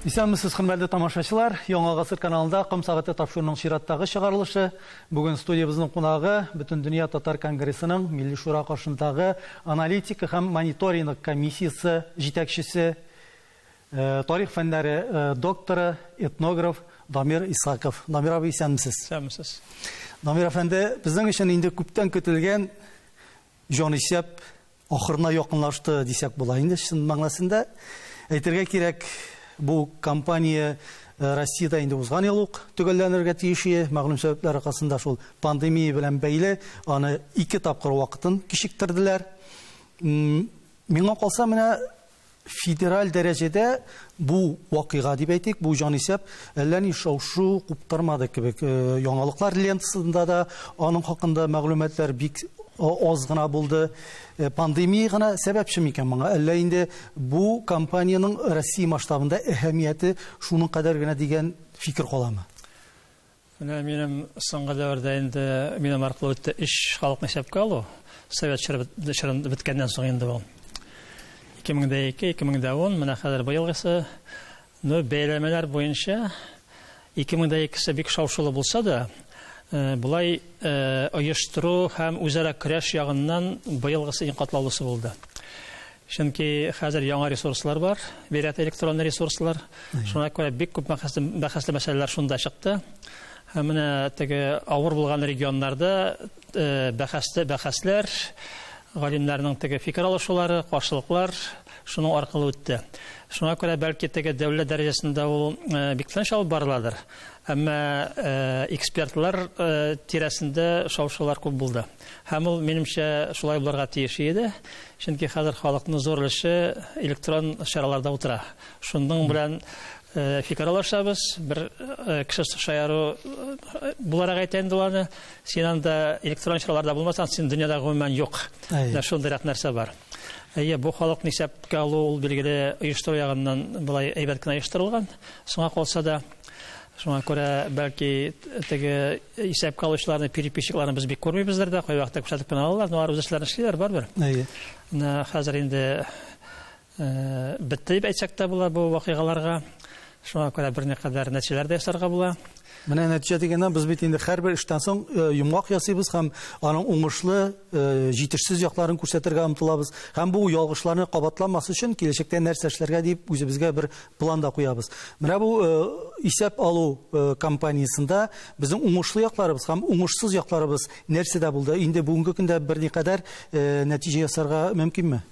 Исәнмесез, хөрмәтле тамашачылар. Яңа гасыр каналында Ком сәгате тапшыруының чираттагы чыгарылышы. Бүген студиябезнең кунагы Бөтендөнья татар конгрессының Милли Шура каршындагы аналитика һәм мониторинг комиссиясе җитәкчесе, э, тарих фәннәре э, докторы, этнограф Дамир Исхаков. Дамир абый, исәнмесез. Исәнмесез. Дамир әфәнде, безнең өчен инде күптән көтелгән җанисәп ахырына якынлашты дисәк була инде чын мәгънәсендә. Әйтергә кирәк, бу кампания э, Россиядә инде узган ел ук төгәлләнергә тиеш иде. Мәгълүм сәбәпләр аркасында шул пандемия белән бәйле аны ике тапкыр вакытын кичектерделәр. Миңа калса, менә федераль дәрәҗәдә бу вакыйга дип әйтик, бу җанисәп әллә ни шау-шу куптармады кебек. Э, яңалыклар лентасында да аның хакында мәгълүматлар бик аз гына булды. Э, пандемия гына сәбәпче микән моңа? Әллә инде бу кампаниянең Россия масштабында әһәмияте шуның кадәр генә дигән фикер каламы? Менә минем соңгы дәвердә инде минем аркылы үтте өч халыкны исәпкә алу. Совет чоры чорын беткәннән соң инде ул. 2002, 2010, менә хәзер быелгысы. Ну, бәяләмәләр буенча 2002-се бик шау-шулы булса да, э, болай э, оештыру һәм үзара көрәш ягыннан быелгысы иң катлаулысы булды. Чөнки хәзер яңа ресурслар бар, бигрәк тә электронный ресурслар. Шуңа күрә бик күп бәхәсле, бәхәсле мәсьәләләр шунда чыкты. Һәм менә теге авыр булган регионнарда э, бәхәсле бәхәсләр, галимнәрнең теге фикер алышулары, каршылыклар шуның аркылы үтте. Шуңа күрә бәлки теге дәүләт дәрәҗәсендә ул э, бик тыныч алып барыладыр. Әмма э, экспертлар тирәсендә шау-шулар күп булды. Һәм ул, минемчә, шулай булырга тиеш иде. Чөнки хәзер халыкның зур өлеше электрон чараларда утыра. Шуның белән э, фикер алышабыз. Бер э, кеше шаяру э, буларак әйтә инде аны. Син анда электрон чараларда булмасаң, син дөньяда гомумән юк. Менә шундыйрак нәрсә бар. Әйе, бу халыкны исәпкә алу ул билгеле оештыру ягыннан болай әйбәт кенә оештырылган. Соңа калса да, шуңа күрә бәлки теге исәпкә алучыларны, переписчикларны без бик күрмибездер дә, кайвакытта күрсәтеп кенә алалар, но алар үз эшләрен эшлиләр барыбер. Әйе. Менә хәзер инде э, бетте дип әйтсәк тә була бу вакыйгаларга. Шуңа күрә берникадәр нәтиҗәләр дә ясарга була. Менә нәтиҗә дигәннән без бит инде һәрбер эштән соң э, йомгак ясыйбыз һәм аның уңышлы, э, җитешсез якларын күрсәтергә омтылабыз. Һәм бу ялгышларны кабатламас өчен киләчәктә нәрсә эшләргә дип үзебезгә бер план да куябыз. Менә бу э, исәп алу э, кампаниясендә безнең уңышлы якларыбыз һәм уңышсыз якларыбыз нәрсәдә булды? Инде бүгенге көндә берникадәр э, нәтиҗә ясарга мөмкинме?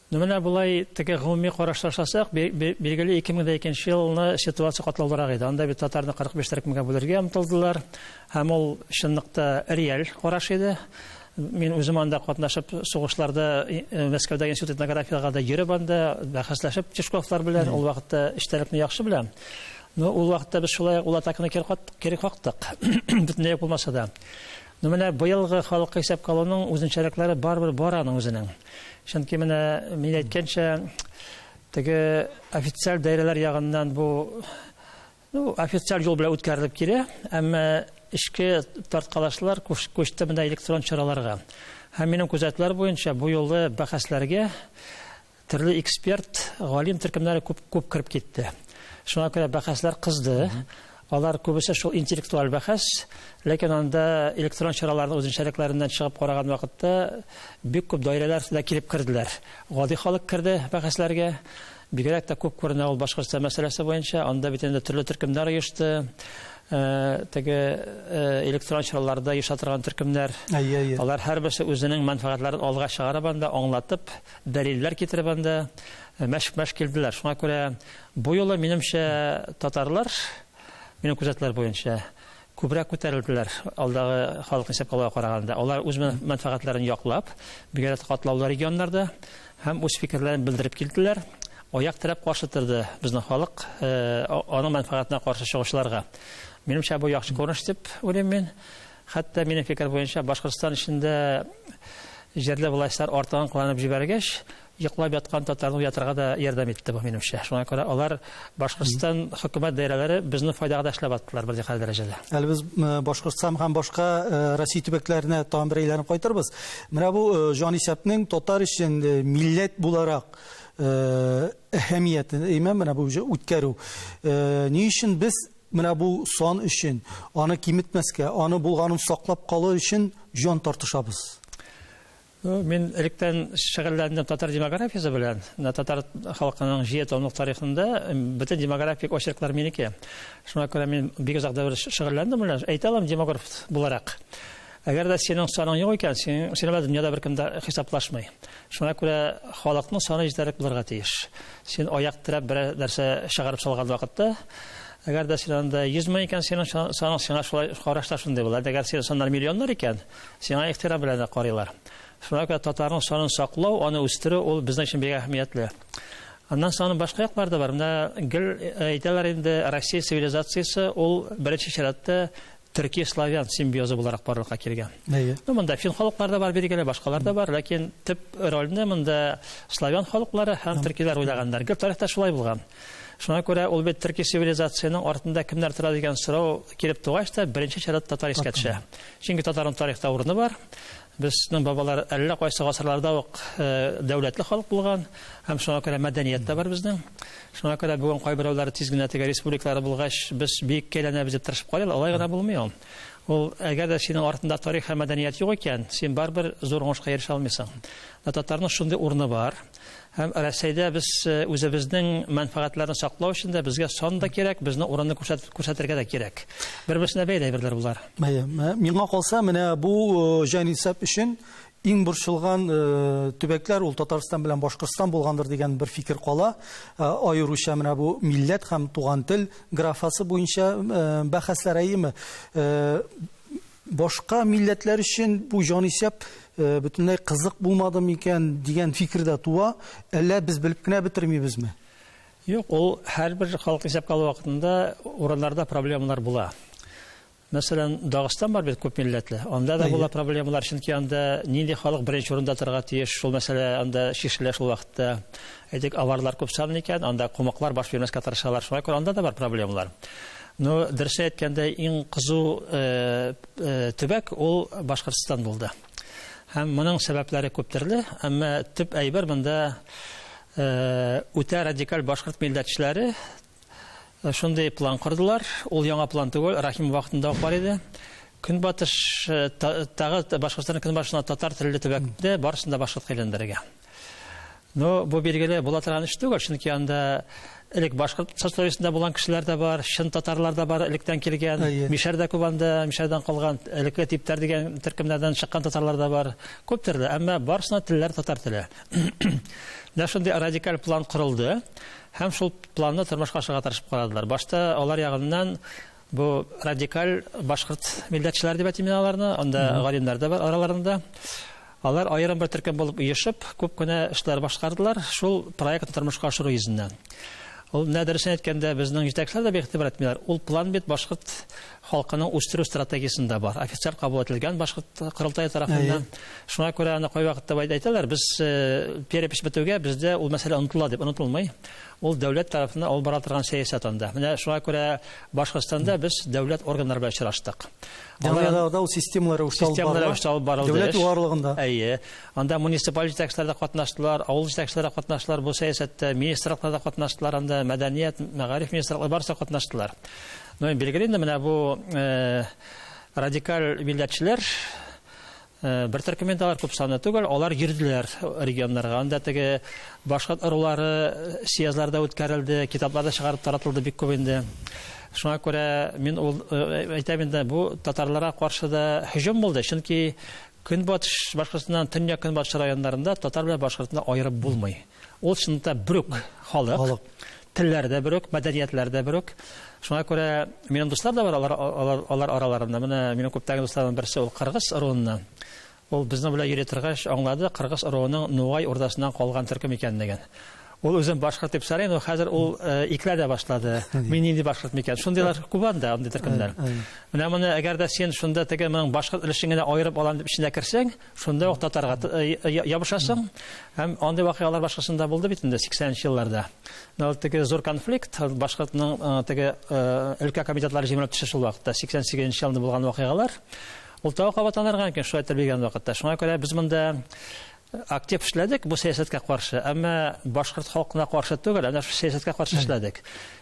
Ну, менә болай теге гомуми караш ташласак, билгеле 2002 елны ситуация катлаулырак иде. Анда бит татарны 45 төркемгә бүлергә омтылдылар. Һәм ул чынлыкта реаль караш иде. Мин үзем анда катнашып, сугышларда э, Мәскәүдә институт этнографиягә дә йөреп анда бәхәсләшеп Тишковлар белән ул вакытта эчтәлекне яхшы беләм. Но ул вакытта без шулай ул атаканы кире кактык. Бөтенләй булмаса да. Но менә быелгы халыкка исәпкә алуның үзенчәлекләре барыбер бар аның үзенең. Чөнки менә мин әйткәнчә, теге официаль даирәләр ягыннан бу Ну, официаль юл белән үткәрелеп килә, әмма эчке тарткалашлар күчте менә электрон чараларга. Һәм минем күзәтүләр буенча бу юлы бәхәсләргә төрле эксперт, галим төркемнәре күп күп кереп китте. Шуңа күрә бәхәсләр кызды. Алар күбесе шул интеллектуаль бәхәс, ләкин анда электрон чараларның үзенчәлекләреннән чыгып караган вакытта бик күп даирәләр дә килеп керделәр. Гади халык керде бәхәсләргә. Бигрәк тә күп күренә ул Башкортстан мәсьәләсе буенча. Анда бит инде төрле төркемнәр оешты. Э, теге э, электрон чараларда оеша торган төркемнәр. Әйе, әйе. Алар һәрберсе үзенең мәнфәгатьләрен алга чыгарып анда, аңлатып, дәлилләр китереп анда э, мәш-мәш килделәр. Шуңа күрә бу юлы, минемчә, татарлар, минем күзәтүләр буенча, күбрәк күтәрелделәр алдагы халыкны исәпкә алуга караганда. Алар үз мәнфәгатьләрен яклап, бигрәк тә катлаулы регионнарда һәм үз фикерләрен белдереп килделәр. Аяк терәп каршы торды безнең халык э, аның мәнфәгатенә каршы чыгучыларга. Минемчә, бу яхшы күренеш дип уйлыйм мин. Хәтта минем фикер буенча Башкортстан эчендә җирле властьлар артыгын кыланып җибәргәч, Йоклап яткан татарны уятырга да ярдәм итте бу, минемчә. Шуңа күрә алар Башкортстан хөкүмәт даирәләре безнең файдага да эшләп аттылар берникадәр дәрәҗәдә. Әле без Башкортстан һәм башка Россия төбәкләренә тагын бер әйләнеп кайтырбыз. Менә бу җанисәпнең татар өчен милләт буларак әһәмияте, әйме, менә бу үткәрү. Ни өчен без менә бу сан өчен, аны киметмәскә, аны булганын саклап калу өчен җан тартышабыз? Ну, мин электән шөгыльләндем татар демографиясе белән. Менә татар халкының җиде томлык тарихында бөтен демографик очерклар минеке. Шуңа күрә мин бик озак дәвер шөгыльләндем белән. Әйтә алам демограф буларак. Әгәр дә синең саның юк икән, син синең белән дөньяда беркем дә хисаплашмый. Шуңа күрә халыкның саны җитәрлек булырга тиеш. Син аяк терәп берәр нәрсә чыгарып салган вакытта, әгәр дә син анда 100 мең икән, синең саның сиңа шулай караш та шундый була. Әгәр синең саннар миллионнар икән, сиңа ихтирам белән дә карыйлар. Шуңа күрә татарның санын саклау, аны үстерү ул безнең өчен бик әһәмиятле. Аннан соң аның башка яклары да бар. Менә гел әйтәләр инде, Россия цивилизациясе ул беренче чиратта төрки-славян симбиозы буларак барлыкка килгән. Әйе. Ну, монда фин халыклары да бар, билгеле, башкалар да бар, ләкин төп рольне монда славян халыклары һәм төркиләр уйнаганнар. Гел тарихта шулай булган. Шуңа күрә ул бит төрки цивилизациянең артында кемнәр тора дигән сорау килеп тугач та, беренче чиратта татар искә төшә. Чөнки татарның тарихта урыны бар. Безнең бабалар әллә кайсы гасырларда ук дәүләтле халык булган, һәм шуңа күрә мәдәният тә бар безнең. Шуңа күрә бүген кайберәүләр тиз генә теге республикалар булгач, без бөеккә әйләнәбез дип тырышып карыйлар, алай гына булмый ул. Ул әгәр дә синең артында тарих һәм мәдәният юк икән, син барыбер зур уңышка ирешә алмыйсың. Ә татарның шундый урыны бар. Һәм Рәсәйдә без үзебезнең мәнфәгатьләрне саклау өчен дә безгә сан да кирәк, безнең урынны күрсәтергә дә кирәк. Бер-берсенә бәйле әйберләр болар. Әйе, миңа калса, менә бу җанисәп өчен иң борчылган төбәкләр ул Татарстан белән Башкортстан булгандыр дигән бер фикер кала. Аеруча менә бу милләт һәм туган тел графасы буенча бәхәсләр, әйеме? Башка милләтләр өчен бу җанисәп бөтенләй кызык булмады микән дигән фикер дә туа. Әллә без белеп кенә бетермибезме? Юк, ул һәрбер халык исәпкә алу вакытында урыннарда проблемалар була. Мәсәлән, Дагыстан бар бит күп милләтле. Анда да була проблемалар, чөнки анда нинди халык беренче урында торырга тиеш, шул мәсьәлә анда чишелә шул вакытта. Әйтик, аварлар күп санлы икән, анда кумыклар баш бирмәскә тырышалар. Шуңа күрә анда да бар проблемалар. Ну, дөресен әйткәндә, иң кызу төбәк ул Башкортстан булды. Һәм моның сәбәпләре күп төрле, әмма төп әйбер монда үтә радикаль башкорт милләтчеләре шундый план кордылар. Ул яңа план түгел, Рахим вакытында ук бар иде. Көнбатыш тагы Башкортстанның көнбатышына татар телле төбәктә барысын да башкортка әйләндерергә. Ну, бу билгеле була торган эш түгел, чөнки анда элек башкорт сословиесендә булган кешеләр дә бар, чын татарлар да бар, электән килгән, мишәр дә күп анда, мишәрдән калган, элекке типтәр дигән төркемнәрдән чыккан татарлар да бар. Күп төрле, әмма барысына телләр татар теле. Менә шундый радикаль план корылды һәм шул планны тормышка ашырырга тырышып карадылар. Башта алар ягыннан бу радикаль башкорт милләтчеләре дип әйтим мин аларны, анда галимнәр дә бар араларында. Алар аерым бер төркем булып оешып, күп кенә эшләр башкардылар, шул проектны тормышка ашыру йөзеннән. Ул менә дөресен әйткәндә, безнең җитәкчеләр дә бик игътибар итмиләр. Ул план бит башкорт халкының үстерү стратегиясендә бар. Официаль кабул ителгән башкорт корылтае тарафыннан. Шуңа күрә аны кайвакытта әйтәләр, без перепись бетүгә бездә ул мәсьәлә онытыла дип, онытылмый. Ул дәүләт тарафыннан алып бара торган сәясәт анда. Менә шуңа күрә Башкортстанда без дәүләт органнары белән очраштык. Алар ул системалы рәвештә алып Системалы рәвештә алып барылды. Дәүләт югарылыгында. Әйе. Анда муниципаль җитәкчеләр дә катнаштылар, авыл җитәкчеләре катнаштылар бу сәясәттә, министрлыклар да катнаштылар анда, мәдәният, мәгариф министрлыклары барысы да катнаштылар. Ну, билгеле инде менә бу радикаль милләтчеләр бер төркем инде алар күп санлы түгел, алар йөрделәр регионнарга. Анда теге башкорт ырулары съездларда үткәрелде, китаплар да чыгарып таратылды бик күп инде. Шуңа күрә мин ул әйтәм инде, бу татарларга каршы да һөҗүм булды, чөнки Көнбатыш Башкортстаннан төньяк көнбатыш районнарында татар белән башкортны аерып булмый. Ул чынлыкта бер үк халык, телләре дә бер үк, мәдәниятләре дә бер үк. Шуңа күрә минем дуслар да бар, алар араларында. Менә минем күптәнге дусларымның берсе ул кыргыз ыруыннан. Ул безнең белән йөри торгач аңлады, кыргыз ыруының Нугай урдасыннан калган төркем икәнлеген. Ул үзен башкорт дип саный, но хәзер ул икеләнә башлады. Мин нинди башкорт микән? Шундыйлар күп анда, андый төркемнәр. Менә моны әгәр дә син шунда теге моның башкорт өлешен генә аерып алам дип эченә керсәң, шунда ук татарга ябышасың. Һәм андый вакыйгалар башкасында булды бит инде 80 елларда. Менә ул теге зур конфликт, башкортның теге өлкә комитетлары җимерелеп төшә шул вакытта, 88 елында булган вакыйгалар. Ул тагы кабатланырга мөмкин шулай итеп биргән вакытта. Шуңа күрә без монда. Актив эшләдек бу сәясәткә каршы, әмма башкорт халкына каршы түгел, әнә шул сәясәткә каршы эшләдек.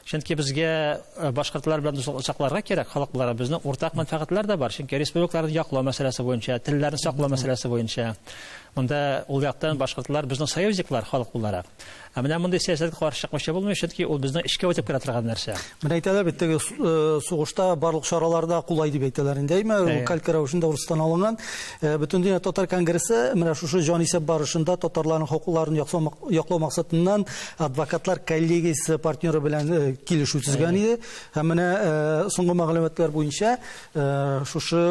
Чөнки безгә э, башкортлар белән дуслык сакларга кирәк, халык буларак безнең уртак мәнфәгатьләр дә бар. Чөнки республикаларны яклау мәсьәләсе буенча, телләрне саклау мәсьәләсе буенча. Монда ул яктан башкортлар безнең союзниклар халык буларак. Ә менә мондый сәясәткә каршы чыкмыйча булмый, чөнки ул безнең эчкә үтеп керә торган нәрсә. Менә әйтәләр бит, теге э, сугышта барлык чаралар да кулай дип әйтәләр инде, әйме? Ул калька рәвешендә урыстан алынган. Э, Бөтендөнья татар конгрессы менә шушы җанисәп барышында татарларның хокукларын яклау максатыннан адвокатлар коллегиясе партнеры белән э, килешү төзгән иде. Һәм менә соңгы мәгълүматлар буенча шушы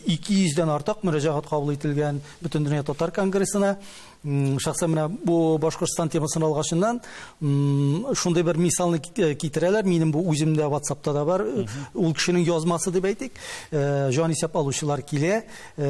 200 дән артык мөрәҗәгать кабул ителгән Бөтендөнья татар конгрессына. Шәхсән менә бу Башкортстан темасын алгачыннан шундый бер мисалны э, китерәләр. Минем бу үземдә WhatsAppта да бар. Ул кешенең язмасы дип әйтик. Э, җан исәп алучылар килә, э,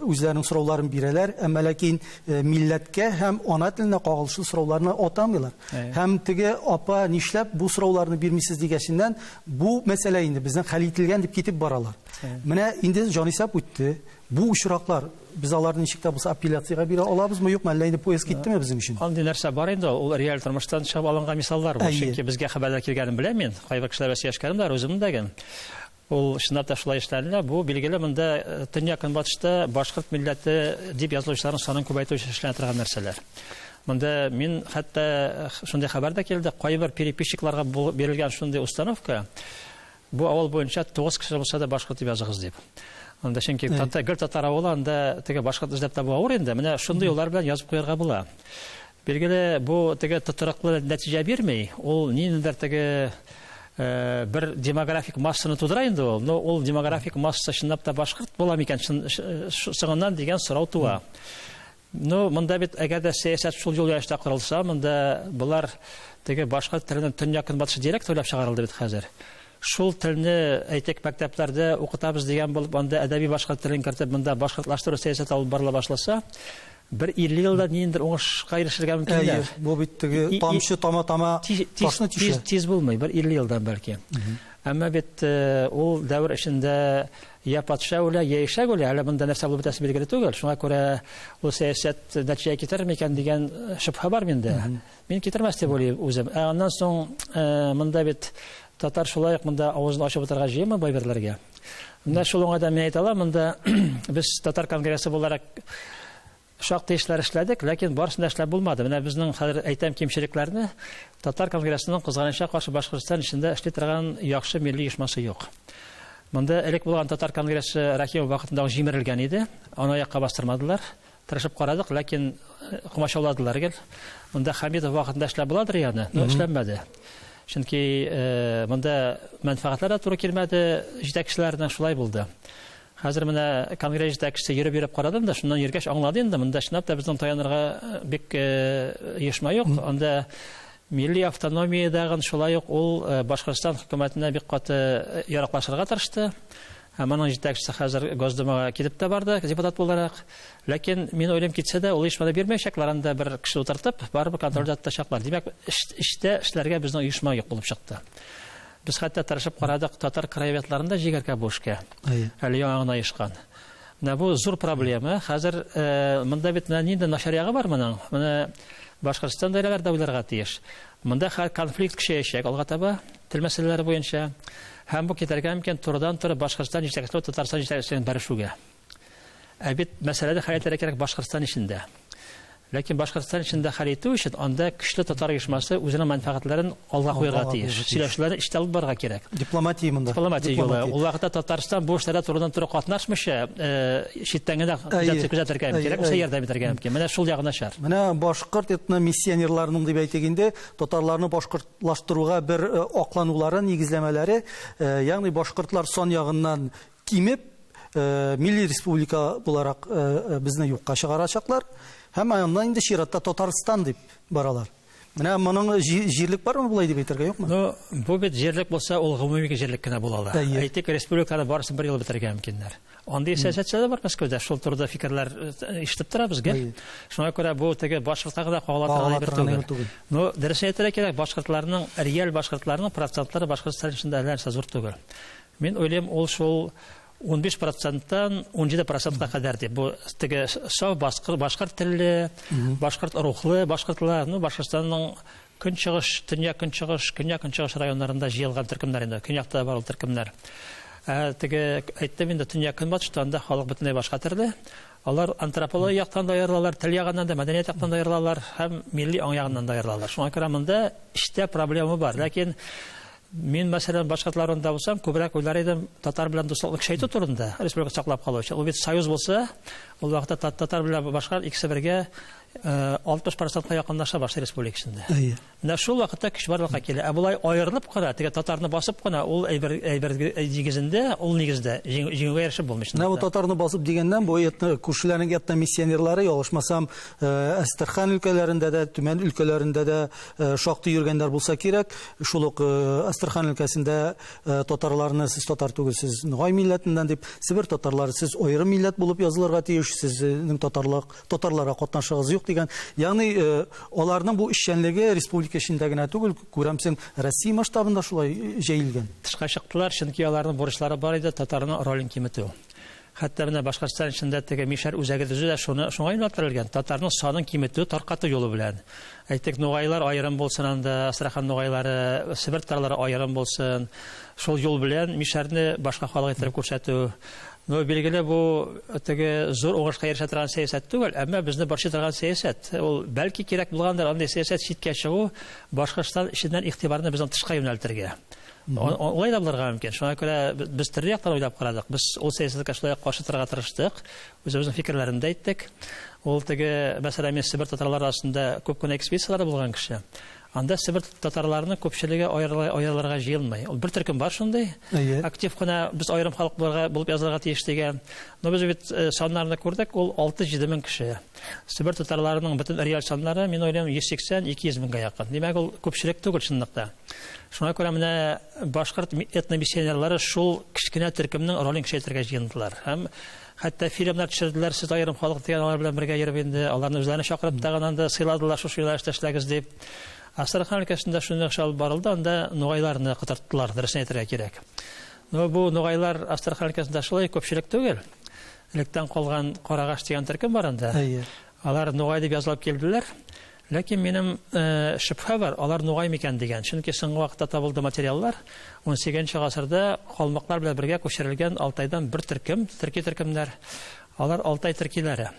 үзләренең сорауларын бирәләр, әмма ләкин милләткә һәм ана теленә кагылышлы сорауларны атамыйлар. Һәм теге апа нишләп бу сорауларны бирмисез дигәченнән, бу мәсьәлә инде безнең хәл ителгән дип китеп баралар. Менә инде җанисәп үтте. Бу очраклар, без аларны ничек тә булса апелляциягә бирә алабызмы, юкмы, әллә инде поезд киттеме безнең өчен? Андый нәрсә бар инде, ул реаль тормыштан чыгып алынган мисаллар бу. Чөнки безгә хәбәрләр килгәнен беләм мин, кайбер кешеләр белән сөйләшкәнем бар, үземнең дә гел. Ул чынлап та шулай эшләнелә. Бу билгеле монда э, төньяк-көнбатышта башкорт милләте дип язылучыларның санын күбәйтү өчен эшләнә торган нәрсәләр. Монда мин хәтта э, шундый хәбәр дә килде, кайбер переписчикларга бирелгән шундый установка, Бу авыл буенча 9 кеше булса да башкорт дип языгыз дип. Анда чөнки татар, гел татар авылы, анда теге башкорт эзләп табу авыр инде. Менә шундый юллар белән язып куярга була. Билгеле, бу теге тотрыклы нәтиҗә бирми. Ул ниндидер теге э, бер демографик массаны тудыра инде ул. Но ул демографик масса чынлап та башкорт була микән соңыннан дигән сорау туа. Ну, монда бит әгәр дә сәясәт шул юл юнәлештә корылса, монда болар теге башка теленең төньяк-көнбатыш диалекты уйлап чыгарылды бит хәзер. Шул телне, әйтик, мәктәпләрдә укытабыз дигән булып, анда әдәби башкорт телен кертеп, монда башкортлаштыру сәясәте алып барыла башласа, бер 50 елда ниндидер уңышка ирешергә мөмкиннәр. Әйе, бу бит теге тамчы тама-тама ташны тишә. Тиз булмый, бер 50 елдан бәлки. Әмма бит э, ул дәвер эчендә Я патша үлә, я ишәк үлә, әле монда нәрсә булып бетәсе билгеле түгел. Шуңа күрә ул сәясәт нәтиҗәгә китерер микән дигән э, шөбһә бар миндә. Мин китермәс дип уйлыйм үзем. Ә аннан соң э, монда бит татар шулай ук монда авызын ачып утырырга җыенмый байберләргә. Менә шул уңайдан мин әйтә алам, монда без татар конгрессы буларак Шактый эшләр эшләдек, ләкин барысын да эшләп булмады. Менә безнең хәзер әйтәм кимчелекләрне, Татар конгрессының кызганычка каршы Башкортстан эчендә эшли торган яхшы милли оешмасы юк. Монда элек булган Татар конгрессы Рәхимов вакытында ук җимерелгән иде. Аны аякка бастырмадылар. Тырышып карадык, ләкин э, комачауладылар гел. Монда Хәмитов вакытында эшләп буладыр яны, но эшләнмәде. Чөнки э, монда мәнфәгатьләр дә туры килмәде, җитәкчеләрнең шулай булды. Хәзер менә конгресс җитәкчесе йөреп-йөреп карады инде, шуннан йөргәч аңлады инде, монда чынлап та безнең таянырга э, бик э, оешма юк. Анда милли автономиядәген шулай ук ул э, Башкортстан хөкүмәтенә бик каты яраклашырга тырышты. Һәм аның җитәкчесе хәзер Госдумага китеп тә барды депутат буларак. Ләкин мин уйлыйм, китсә дә ул оешмада бирмәячәкләр, анда бер кеше утыртып, барыбер контрольдә тотачаклар. Димәк, эштә эшләргә безнең оешма юк булып чыкты. Без хәтта тырышып карадык, татар краеведларын да җигәргә бу эшкә. Әле яңа гына оешкан. Менә бу зур проблема. Хәзер э, монда бит менә нинди начар ягы бар моның. Менә Башкортстан даирәләре дә уйларга тиеш. Монда хәзер конфликт көчәячәк алга таба тел мәсьәләләре буенча. Һәм бу китәргә мөмкин турыдан-туры Башкортстан җитәкчелеге Татарстан җитәкчелегенә бәрешүгә. Ә бит мәсьәләне хәл итәргә кирәк Башкортстан эчендә. Ләкин Башкортстан эчендә хәл итү өчен анда көчле татар оешмасы үзенең мәнфәгатьләрен алга куярга тиеш. Сөйләшүләрне эчтә алып барырга кирәк. Дипломатия монда. Дипломатия юлы. Ул вакытта Татарстан бу эшләрдә турыдан-туры катнашмыйча, э, читтән генә күзәтергә кирәк, булса ярдәм итәргә мөмкин. Менә шул ягы начар. Менә башкорт этномиссионерларының дип әйтик инде, татарларны башкортлаштыруга бер э, акланулары, нигезләмәләре, э, ягъни башкортлар сан ягыннан кимеп, милли республика буларак безне юкка чыгарачаклар һәм аннан инде чиратта Татарстан дип баралар. Менә моның җирлек бармы болай дип әйтергә, юкмы? Ну, бу бит җирлек булса, ул гомуми җирлек кенә була ала. Әйтик, республиканы барысын бер юлы бетерергә мөмкиннәр. Андый сәясәтчеләр дә бар Мәскәүдә, шул турыда фикерләр ишетеп торабыз гел. Шуңа күрә бу теге башкортка гына кагыла торган әйбер түгел. Ну, дөресен әйтергә кирәк, башкортларның, реаль башкортларның процентлары Башкортстан эчендә әллә нәрсә зур түгел. Мин уйлыйм, ул шул 15 проценттан 17 процентка кадәр дип. Бу теге саф башкорт телле, башкорт рухлы башкортлар, ну, Башкортстанның көнчыгыш, төньяк көнчыгыш, көньяк көнчыгыш районнарында җыелган төркемнәр инде. Көньякта бар ул төркемнәр. Ә, теге әйттем инде, төньяк көнбатышта анда халык бөтенләй башка төрле. Алар антропология яктан да аерылалар, тел ягыннан да, мәдәният яктан да аерылалар һәм милли аң ягыннан да аерылалар. Шуңа күрә монда эчтә проблема бар. Ләкин мин, мәсәлән, башкортлар урынында булсам, күбрәк уйлар идем татар белән дуслыкны көчәйтү турында, республика саклап калу өчен. Ул бит союз булса, ул вакытта татар белән башкорт икесе бергә 60 э, процентка якынлаша башлый республика эчендә. Әйе. Менә шул вакытта көч барлыкка килә. Ә болай аерылып кына, теге татарны басып кына, ул әйбер әйбер нигезендә, ул нигездә җиңүгә ирешеп булмый. Менә бу татарны басып дигәннән, бу этно күршеләрнең этномиссионерлары, ялгышмасам, э, Әстерхан өлкәләрендә дә, Төмән өлкәләрендә дә шактый йөргәннәр булса кирәк. Шул ук Әстерхан өлкәсендә татарларны сез татар түгел, сез ногай милләтеннән дип, Себер татарлары сез аерым милләт булып язылырга тиеш, сезнең татарлык, татарларга катнашыгыз юк дигән. Ягъни аларның бу эшчәнлеге республика эчендә генә түгел, күрәмсең, Россия масштабында шулай җәелгән. Тышка чыктылар, чөнки аларның бурычлары бар иде, татарның ролен киметү. Хәтта менә Башкортстан эчендә теге Мишәр үзәге төзү дә шуны шуңа юнәлдерелгән, татарның санын киметү, таркату юлы белән. Әйтик, нугайлар аерым булсын анда, Астрахань нугайлары, Себер татарлары аерым булсын. Шул юл белән Мишәрне башка халык иттереп күрсәтү. Ну, билгеле, бу теге зур уңышка ирешә торган сәясәт түгел, әмма безне борчый торган сәясәт. Ул бәлки кирәк булгандыр андый сәясәт читкә чыгу, Башкортстан эченнән игътибарны безнең тышка юнәлтергә. Олай да булырга мөмкин. Шуңа күрә без төрле яктан уйлап карадык. Без ул сәясәткә шулай каршы торырга тырыштык. Үзебезнең фикерләрне дә әйттек. Ул теге, мәсәлән, мин Себер татарлары арасында күп кенә экспедицияләрдә булган кеше. Анда Себер татарларының күпчелеге аерылырга җыелмый. Ул бер төркем бар шундый. Актив кына без аерым халык булырга булып язылырга тиеш дигән. Но без бит э, саннарны күрдек, ул 6-7 мең кеше. Себер татарларының бөтен реаль саннары, мин уйлыйм, 180-200 меңгә якын. Димәк, ул күпчелек түгел чынлыкта. Шуңа күрә менә башкорт этномиссионерлары шул кечкенә төркемнең ролен көчәйтергә җыендылар. Һәм хәтта фильмнар төшерделәр, сез аерым халык дигән алар белән бергә йөреп инде, аларны үзләренә чакырып тагын анда сыйладылар, шушы юнәлештә эшләгез дип. Астрахань өлкәсендә шундый эш алып барылды, анда нугайларны котырттылар, дөресен әйтергә кирәк. Но бу нугайлар Астрахань өлкәсендә шулай күпчелек түгел. Электән калган Карагаш дигән төркем бар анда. Әйе. Алар нугай дип язылып килделәр. Ләкин минем шөбһә бар, алар нугай микән дигән. Чөнки соңгы вакытта табылды материаллар. 18 гасырда калмыклар белән бергә күчерелгән Алтайдан бер төркем, төрки төркемнәр. Алар Алтай төркиләре.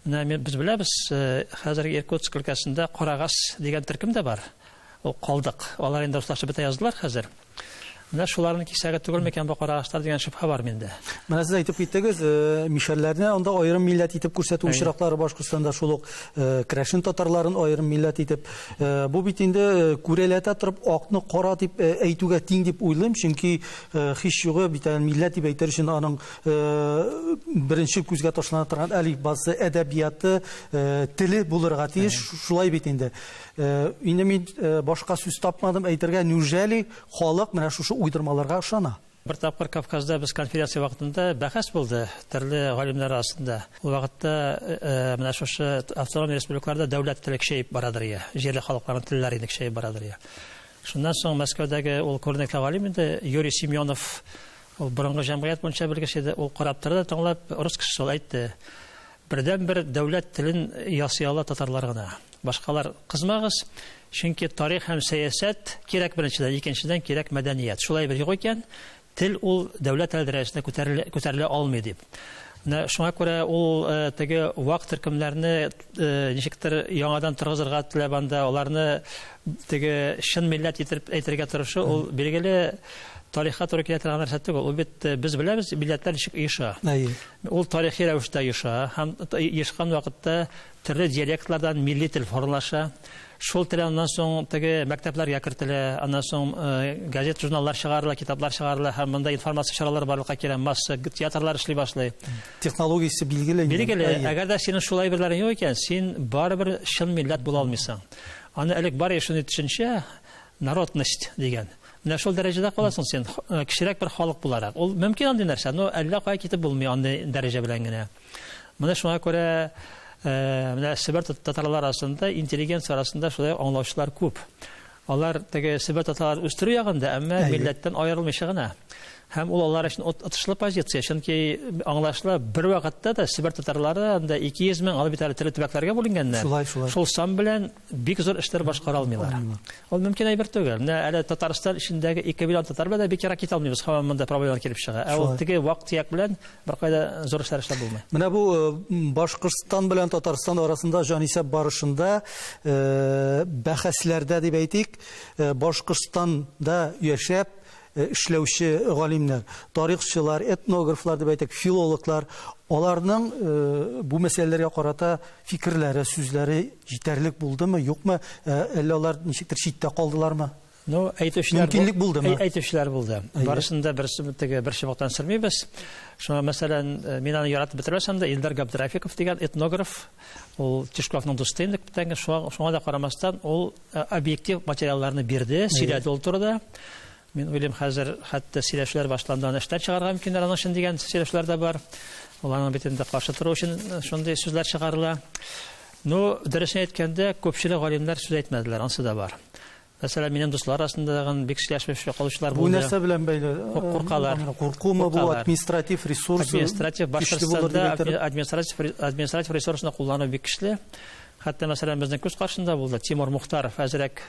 Менә без беләбез, хәзерге Иркутск өлкәсендә Карагас дигән төркем дә бар. Ул калдык. Алар инде руслашып бетә яздылар хәзер. Менә шуларның кисәге түгел микән бу карагачлар дигән шөбһә бар миндә. Менә сез әйтеп киттегез, э, мишәрләрне анда аерым милләт итеп күрсәтү очраклары Башкортстанда шул ук э, керәшен татарларын аерым милләт итеп. Э, бу бит инде күрәләтә торып акны кара дип әйтүгә тиң дип уйлыйм, чөнки һич югы бит әле милләт дип әйтер өчен аның беренче күзгә ташлана торган әлифбасы, әдәбияты, теле булырга тиеш. Шулай бит инде. Э, инде мин э, башка сүз тапмадым әйтергә, неужели халык менә шушы уйдырмаларга ышана? Бер тапкыр Кавказда без конференция вакытында бәхәс булды төрле галимнәр арасында. Ул вакытта э, менә шушы автоном республикаларда дәүләт теле көчәеп барадыр я, җирле халыкларның телләре инде көчәеп барадыр я. Шуннан соң Мәскәүдәге ул күренекле галим инде Юрий Семенов, ул борынгы җәмгыять буенча белгеч иде, ул карап торды, тыңлап, рус кешесе ул әйтте. Бердәнбер дәүләт телен ясый ала татарлар гына. Башкалар кызмагыз, чөнки тарих һәм сәясәт кирәк беренчедән, икенчедән кирәк мәдәният. Шулай бер юк икән, тел ул дәүләт теле дәрәҗәсенә күтәрелә, күтәрелә алмый дип. Менә шуңа күрә ул э, теге вак төркемнәрне э, ничектер яңадан торгызырга теләп анда аларны теге чын милләт итеп әйтергә тырышу, ул билгеле тарихка туры килә торган нәрсә түгел. Ул бит э, без беләбез милләтләр ничек оеша. Әйе. Ул тарихи рәвештә оеша һәм оешкан вакытта төрле диалектлардан милли тел формалаша. Шул тел аннан соң теге мәктәпләргә кертелә, аннан соң э, газет, журналлар чыгарыла, китаплар чыгарыла һәм монда информация чаралары барлыкка килә, масса театрлар эшли башлый. Технологиясе билгеле. Билгеле, әгәр дә синең шул әйберләрең юк икән, син барыбер чын милләт була алмыйсың. Аны элек бар шундый төшенчә, народность дигән. Менә шул дәрәҗәдә каласың син, э, кечерәк бер халык буларак. Ул мөмкин андый нәрсә, но әллә кая китеп булмый андый дәрәҗә белән генә. Менә шуңа күрә э, менә Себер татарлар арасында, интеллигенция арасында шулай аңлаучылар күп. Алар теге Себер татарлар үстерү ягында, әмма милләттән аерылмыйча гына. Һәм ул алар өчен отышлы позиция, чөнки аңлашыла, бер вакытта да Себер татарлары анда 200 мең, алар бит әле төрле төбәкләргә бүленгәннәр. Шулай, шулай. Шул сан белән бик зур эшләр башкара алмыйлар. Ул мөмкин әйбер түгел. Менә әле Татарстан эчендәге 2 миллион татар белән дә бик ерак китә алмыйбыз, һаман монда проблемалар килеп чыга. Ә ул теге вак-төяк белән беркайда зур эшләр эшләп булмый. Менә бу Башкортстан белән Татарстан арасында җанисәп барышында бәхәсләрдә дип әйтик, Башкортстанда яшәп эшләүче галимнәр, тарихчылар, этнографлар дип әйтик, филологлар, аларның бу мәсьәләләргә карата фикерләре, сүзләре җитәрлек булдымы, юкмы, әллә алар ничектер читтә калдылармы? Ну, әйтүчеләр Мөмкинлек булдымы? Әйтүчеләр булды. Барысын да бер теге бер чыбыктан сөрмибез. Шуңа, мәсәлән, мин аны яратып бетермәсәм дә, Илдар Габдрафиков дигән этнограф, ул Тишковның дусты инде күптәнге, шуңа да карамастан, ул объектив материалларны бирде, сөйләде ул турыда. Мин уйлыйм, хәзер хәтта сөйләшүләр башланды, аны эштән чыгарырга мөмкиннәр аның өчен дигән сөйләшүләр дә бар. Ул аның бит инде каршы тору өчен шундый сүзләр чыгарыла. Ну, дөресен әйткәндә, күпчелек галимнәр сүз әйтмәделәр, анысы да бар. Мәсәлән, минем дуслар арасында тагын бик сөйләшмәүче калучылар булды. Бу нәрсә белән бәйле? Куркалар. Куркумы бу административ ресурс? Административ Башкортстанда административ ресурсны куллану бик көчле. Хәтта, мәсәлән, безнең күз каршында булды Тимур Мухтаров әзрәк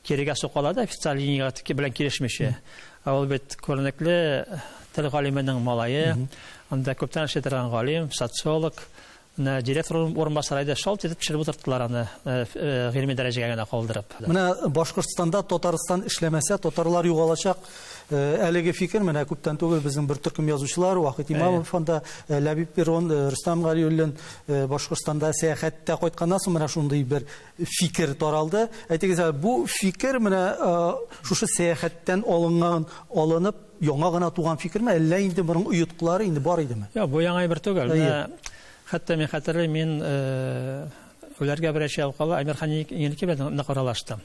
кирегә сукалады, официаль линиягә белән килешмичә. Ә ул бит күренекле тел галименең малае, анда күптән эшли торган галим, социолог. Менә директор урынбасары иде, шалт итеп төшереп утырттылар аны, гыйльми дәрәҗәгә генә калдырып. Менә Башкортстанда Татарстан эшләмәсә, татарлар югалачак. Әлеге фикер менә күптән түгел безнең бер төркем язучылар, Вахит Имамов анда, Ләбиб Перон, Рөстәм Галиуллин Башкортстанда сәяхәттә кайтканнан соң менә шундый бер фикер таралды. Әйтегез әле, бу фикер менә шушы сәяхәттән алынган, алынып, яңа гына туган фикерме, әллә инде моның оеткылары инде бар идеме? Юк, бу яңа әйбер түгел. Менә хәтта мин хәтерлим, мин үләргә берәр ел кала Әмирхан Еники белән нык аралаштым.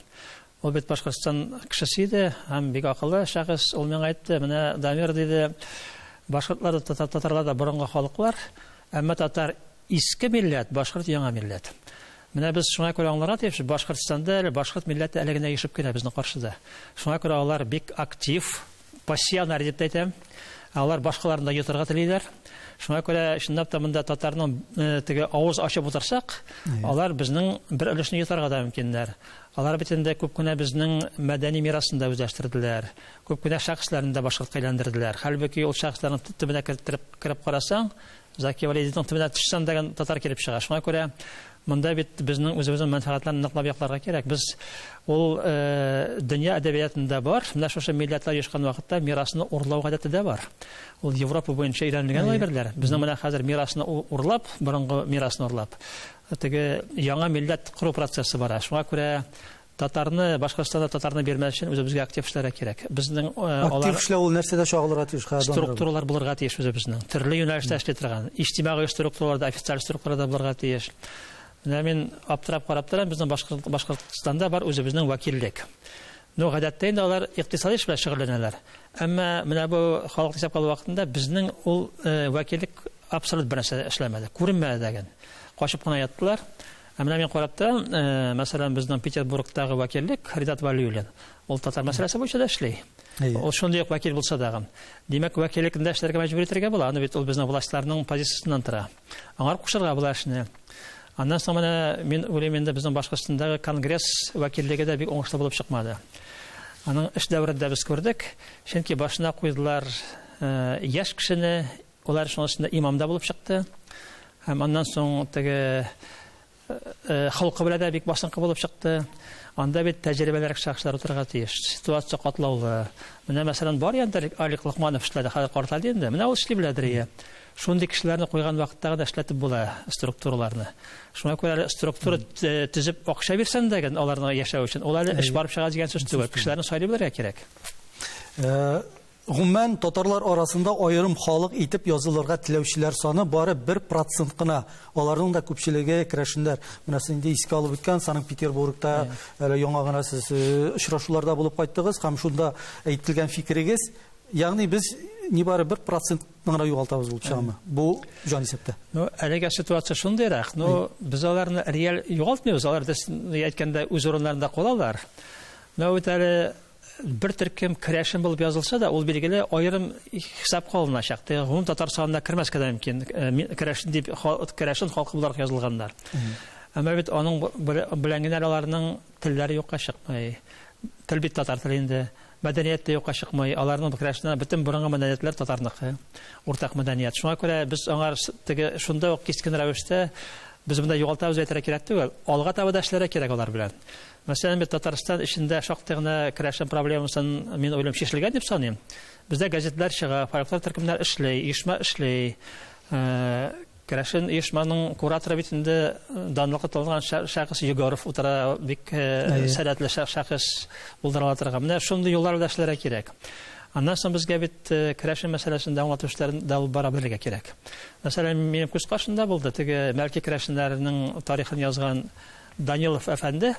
Ул бит Башкортстан кешесе иде һәм бик акыллы шәхес. Ул миңа әйтте, менә Дамир диде, башкортлар да, татарлар да борынгы халыклар, әмма татар иске милләт, башкорт яңа милләт. Менә без шуңа күрә аңларга тиеш, Башкортстанда әле башкорт милләте әле генә ешып килә безнең каршыда. Шуңа күрә алар бик актив, пассионар дип тә әйтәм. Алар башкаларны да йотарга телиләр. Шуңа күрә чынлап та монда татарның теге авыз ачып утырсак, алар безнең бер өлешне йотарга да мөмкиннәр. Алар бит инде күп кенә безнең мәдәни мирасын да үзләштерделәр. Күп кенә шәхесләрне дә башкортка әйләндерделәр. Хәлбуки ул шәхесләрнең төбенә керттереп кереп карасаң, Заки Вәлидинең төбенә төшсәң дигән татар килеп чыга. Шуңа күрә монда бит безнең үзебезнең мәнфәгатьләрне ныклап якларга кирәк. Без ул дөнья әдәбиятында бар, менә шушы милләтләр оешкан вакытта мирасны урлау гадәте дә бар. Ул Европа буенча өйрәнелгән әйберләр. Безнең менә хәзер мирасны урлап, борынгы мирасны урлап, теге яңа милләт кору процессы бара. Шуңа күрә Татарны, Башкортстанда татарны бирмәс өчен үзебезгә актив эшләргә кирәк. Безнең алар Актив эшләү ул нәрсәдә чагылырга тиеш? Структуралар булырга тиеш үзебезнең. Төрле юнәлештә эшли торган. Иҗтимагый структуралар да, официаль структуралар да булырга тиеш. Менә мин аптырап карап торам, безнең Башкортстанда бар үзебезнең вәкиллек. Ну, гадәттә инде алар икътисади эш белән шөгыльләнәләр. Әмма менә бу халык исәпкә алу вакытында безнең ул вәкиллек абсолют бер нәрсә эшләмәде, күренмәде дә генә. Качып кына яттылар. Ә менә мин карап торам, мәсәлән, безнең Петербургтагы вәкиллек Ридат Вәлиуллин, ул татар мәсьәләсе буенча да эшли. Ул шундый ук вәкил булса дагы. Димәк, вәкиллекне дә эшләргә мәҗбүр итәргә була. Аны бит ул безнең властьларның позициясеннән тора. Аңар кушарга була эшне. Аннан соң менә мин уйлыйм инде безнең Башкортстандагы конгресс вәкиллеге дә бик уңышлы булып чыкмады. Аның эш дәверендә без күрдек, чөнки башына куйдылар яшь кешене, Алар шуның өстендә имам да булып чыкты. Һәм аннан соң теге холкы белән дә бик басынкы булып чыкты. Анда бит тәҗрибәлерәк шәхесләр утырырга тиеш. Ситуация катлаулы. Менә мәсәлән, бар янда Алик Локманов эшләде, хәзер картайды инде. Менә ул эшли беләдер ие. Шундый кешеләрне куйган вакытта гына эшләтеп була структураларны. Шуңа күрә әле структура төзеп акча бирсәң дә аларны яшәү өчен, ул әле эш барып чыга дигән сүз түгел. Кешеләрне сайлый белергә кирәк. Гомумән, татарлар арасында аерым халык итеп язылырга теләүчеләр саны бары 1% кына. Аларның да күпчелеге керәшеннәр. Менә сез инде искә алып үткән Санкт-Петербургта әле яңа гына сез очрашуларда булып кайттыгыз һәм шунда әйтелгән фикерегез, ягъни без нибары 1% гына югалтабыз булып чыгамы? Бу җанисәптә. Ну, әлегә ситуация шундыйрак. Ну, без аларны реаль югалтмыйбыз. Алар, әйткәндә, үз урыннарында калалар. Но бит әле. бер төркем керәшен булып язылса да, ул билгеле аерым хисапка алыначак. Теге гомум татар санына кермәскә дә мөмкин. Керәшен дип керәшен халкы буларак язылганнар. Әмма бит аның белән генә аларның телләре юкка чыкмый. Тел бит татар теле инде. Мәдәният тә юкка чыкмый. Аларның керәшеннәр бөтен борынгы мәдәниятләр татарныкы. Уртак мәдәният. Шуңа күрә без аңар теге шунда ук кискен рәвештә без монда югалтабыз әйтергә кирәк түгел. Алга таба да эшләргә кирәк алар белән. Мәсәлән, бит Татарстан эчендә шактый гына керәшен проблемасын мин уйлыйм чишелгән дип саныйм. Бездә газетлар чыга, фольклор төркемнәр эшли, оешма эшли. Керәшен оешманың кураторы бит инде данлыклы танылган шәхес Егоров утыра, бик сәләтле шәхес булдыра ала торган. Менә шундый юллар белән эшләргә кирәк. Аннан соң безгә бит керәшен мәсьәләсен дә аңлату эшләрен дә алып бара белергә кирәк. Мәсәлән, минем күз каршында булды теге Мәлки керәшеннәренең тарихын язган Данилов әфәнде,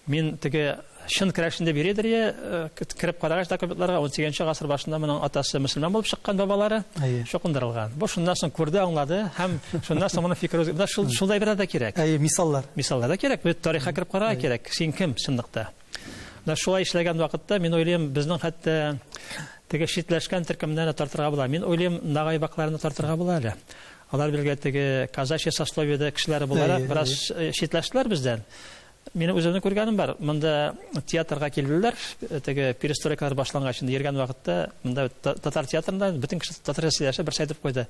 мин теге чын керәшен дип йөридер е, кереп карагач документларга, 18 гасыр башында моның атасы мөселман булып чыккан бабалары, чукындырылган. Бу шуннан соң күрде, аңлады һәм шуннан соң моның фикере үзгәрде. Менә шул шулай берәр дә кирәк. Әйе, мисаллар. Мисаллар да кирәк. Бит тарихка кереп карарга кирәк. Син кем чынлыкта? Менә шулай эшләгән вакытта мин уйлыйм, безнең хәтта теге читләшкән төркемнәрне тартырга була. Мин уйлыйм, нагайбакларны тартырга була әле. Алар билгеле теге казачье сословиедә кешеләре буларак бераз читләштеләр бездән. Минем үземнең күргәнем бар. Монда театрга килделәр, теге перестройкалар башлангач инде йөргән вакытта монда татар театрында бөтен кеше татарча сөйләшә, берсе әйтеп куйды.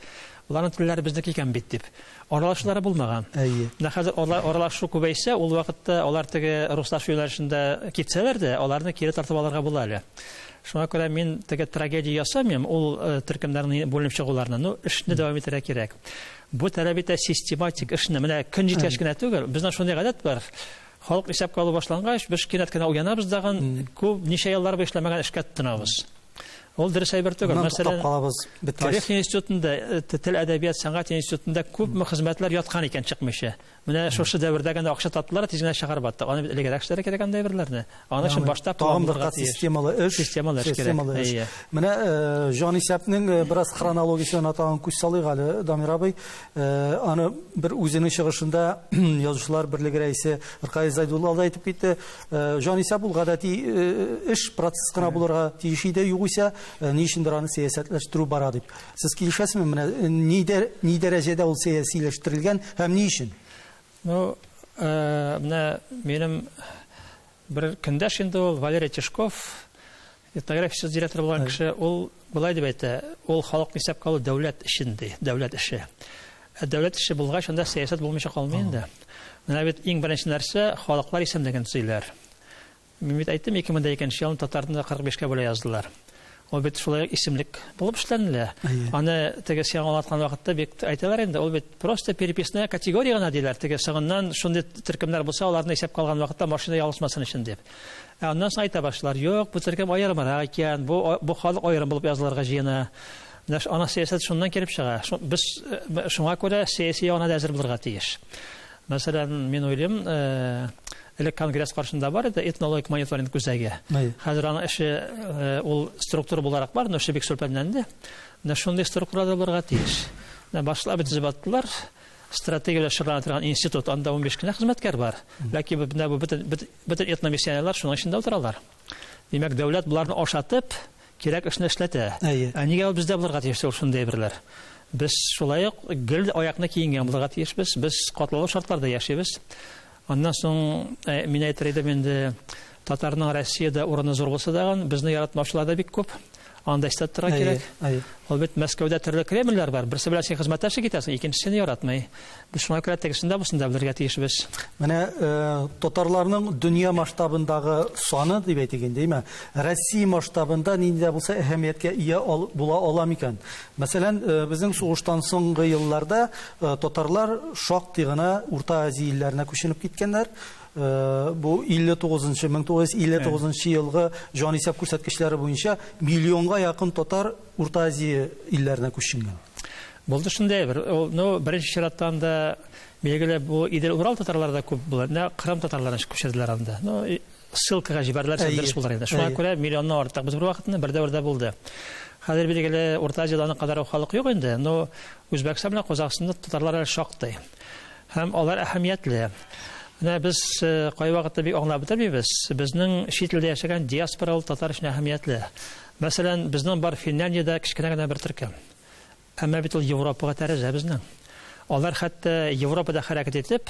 Боларның телләре безнеке икән бит дип. Аралашулары булмаган. Әйе. Менә хәзер аралашу күбәйсә, ул вакытта алар теге руслашу юнәлешендә китсәләр дә, аларны кире тартып алырга була әле. Шуңа күрә мин теге трагедия ясамыйм, ул төркемнәрнең бүленеп чыгуларына. Ну, эшне дәвам итәргә кирәк. Бу таләп итә систематик эшне. Менә көн җиткәч кенә түгел, безнең шундый гадәт бар. Халык исәпкә алу башлангач, без кинәт кенә уянабыз дагын, күп ничә еллар буе эшләмәгән эшкә тотынабыз. Ул дөрес әйбер түгел. Мәсәлән, калабыз, беткәч. Тарих институтында, тел, әдәбият, сәнгать институтында күпме хезмәтләр яткан икән чыкмыйча. Менә шушы дәвердә генә акча таптылар, тиз генә чыгарып атты. Аны бит элегрәк эшләргә кирәк андый әйберләрне. Аның өчен башта план булырга тиеш. Системалы эш. Системалы эш кирәк. Системалы эш. Менә җанисәпнең бераз хронологиясенә тагын күз салыйк әле, Дамир абый. Аны бер үзенең чыгышында Язучылар берлеге рәисе Ркаил Зайдулла да әйтеп китте. Җанисәп ул гадәти эш, процесс кына булырга тиеш иде, югыйсә, ни өчендер аны сәясәтләштерү бара дип. Сез килешәсезме, менә ни, ни дәрәҗәдә ул сәясиләштерелгән һәм ни өчен? Ну, менә минем бер көндәш инде ул Валерий Тишков, этнография директоры булган кеше, ул болай дип әйтә, ул халыкны исәпкә алу дәүләт эшен ди, дәүләт эше. Ә дәүләт эше булгач, анда сәясәт булмыйча калмый инде. Менә бит иң беренче нәрсә халыклар исемлеген төзиләр. Мин бит әйттем, 2002 елны татарны да 45 кә бүлә яздылар. Ул бит шулай ук исемлек булып эшләнелә. Аны теге сиңа аңлаткан вакытта бик әйтәләр инде, ул бит просто переписная категория гына диләр. Теге соңыннан шундый төркемнәр булса, аларны исәпкә алган вакытта машина ялгышмасын өчен дип. Ә аннан соң әйтә башлар, юк, бу төркем аерымрак икән, бу бу халык аерым булып язылырга җыена. Менә аның сәясәте шуннан килеп чыга. Без шуңа күрә сәяси ягына да әзер булырга тиеш. Мәсәлән, мин уйлыйм, элек конгресс каршында бар иде этнологик мониторинг үзәге. Хәзер аның эше ул структура буларак бар, но эше бик сүлпәнләнде. Менә шундый структурада булырга тиеш. Менә башлап төзеп аттылар. Стратегия белән шөгыльләнә торган институт, анда 15 кенә хезмәткәр бар. Ләкин менә бу бөтен бөтен этномиссионерлар шуның эчендә утыралар. Димәк, дәүләт боларны ашатып, кирәк эшне эшләтә. Ә нигә ул бездә булырга тиеш ул шундый әйберләр? Без шулай ук гел аякны киенгән булырга тиешбез. Без катлаулы шартларда яшибез. Аннан соң мин әйтер идем инде, татарның Россиядә урыны зур булса да, безне яратмаучылар да бик күп. Аны да истә тотарга кирәк. Ул бит Мәскәүдә төрле Кремльләр бар. Берсе белән син хезмәттәшлек итәсең, икенчесе сине яратмый. Без шуңа күрә тегесен дә, бусын да белергә тиешбез. Менә татарларның дөнья масштабындагы саны дип әйтик инде, әйме? Россия масштабында нинди дә булса әһәмияткә ия була ала микән? Мәсәлән, безнең сугыштан соңгы елларда татарлар шактый гына Урта Азия илләренә күченеп киткәннәр. Бу 59 нчы, 1959 нчы елгы җанисәп күрсәткечләре буенча миллионга якын татар Урта Азия илләренә күченгән. Булды шундый бер. Ул, ну, беренче чиратта анда билгеле бу Идел-Урал татарлары да күп була. Менә Кырым татарларын күчерделәр анда. Ну, ссылкага җибәрделәр, дөрес булыр инде. Шуңа күрә миллионнан артык без бер вакытны бер дәвердә булды. Хәзер билгеле Урта Азиядә аның кадәр халык юк инде, но Үзбәкстан белән Казахстанда татарлар әле шактый. Һәм алар әһәмиятле. Менә без кайвакытта бик аңлап бетермибез. Безнең чит илдә яшәгән диаспора ул татар өчен әһәмиятле. Мәсәлән, безнең бар Финляндиядә кечкенә генә бер төркем. Әмма бит ул Европага тәрәзә безнең. Алар хәтта Европада хәрәкәт итеп,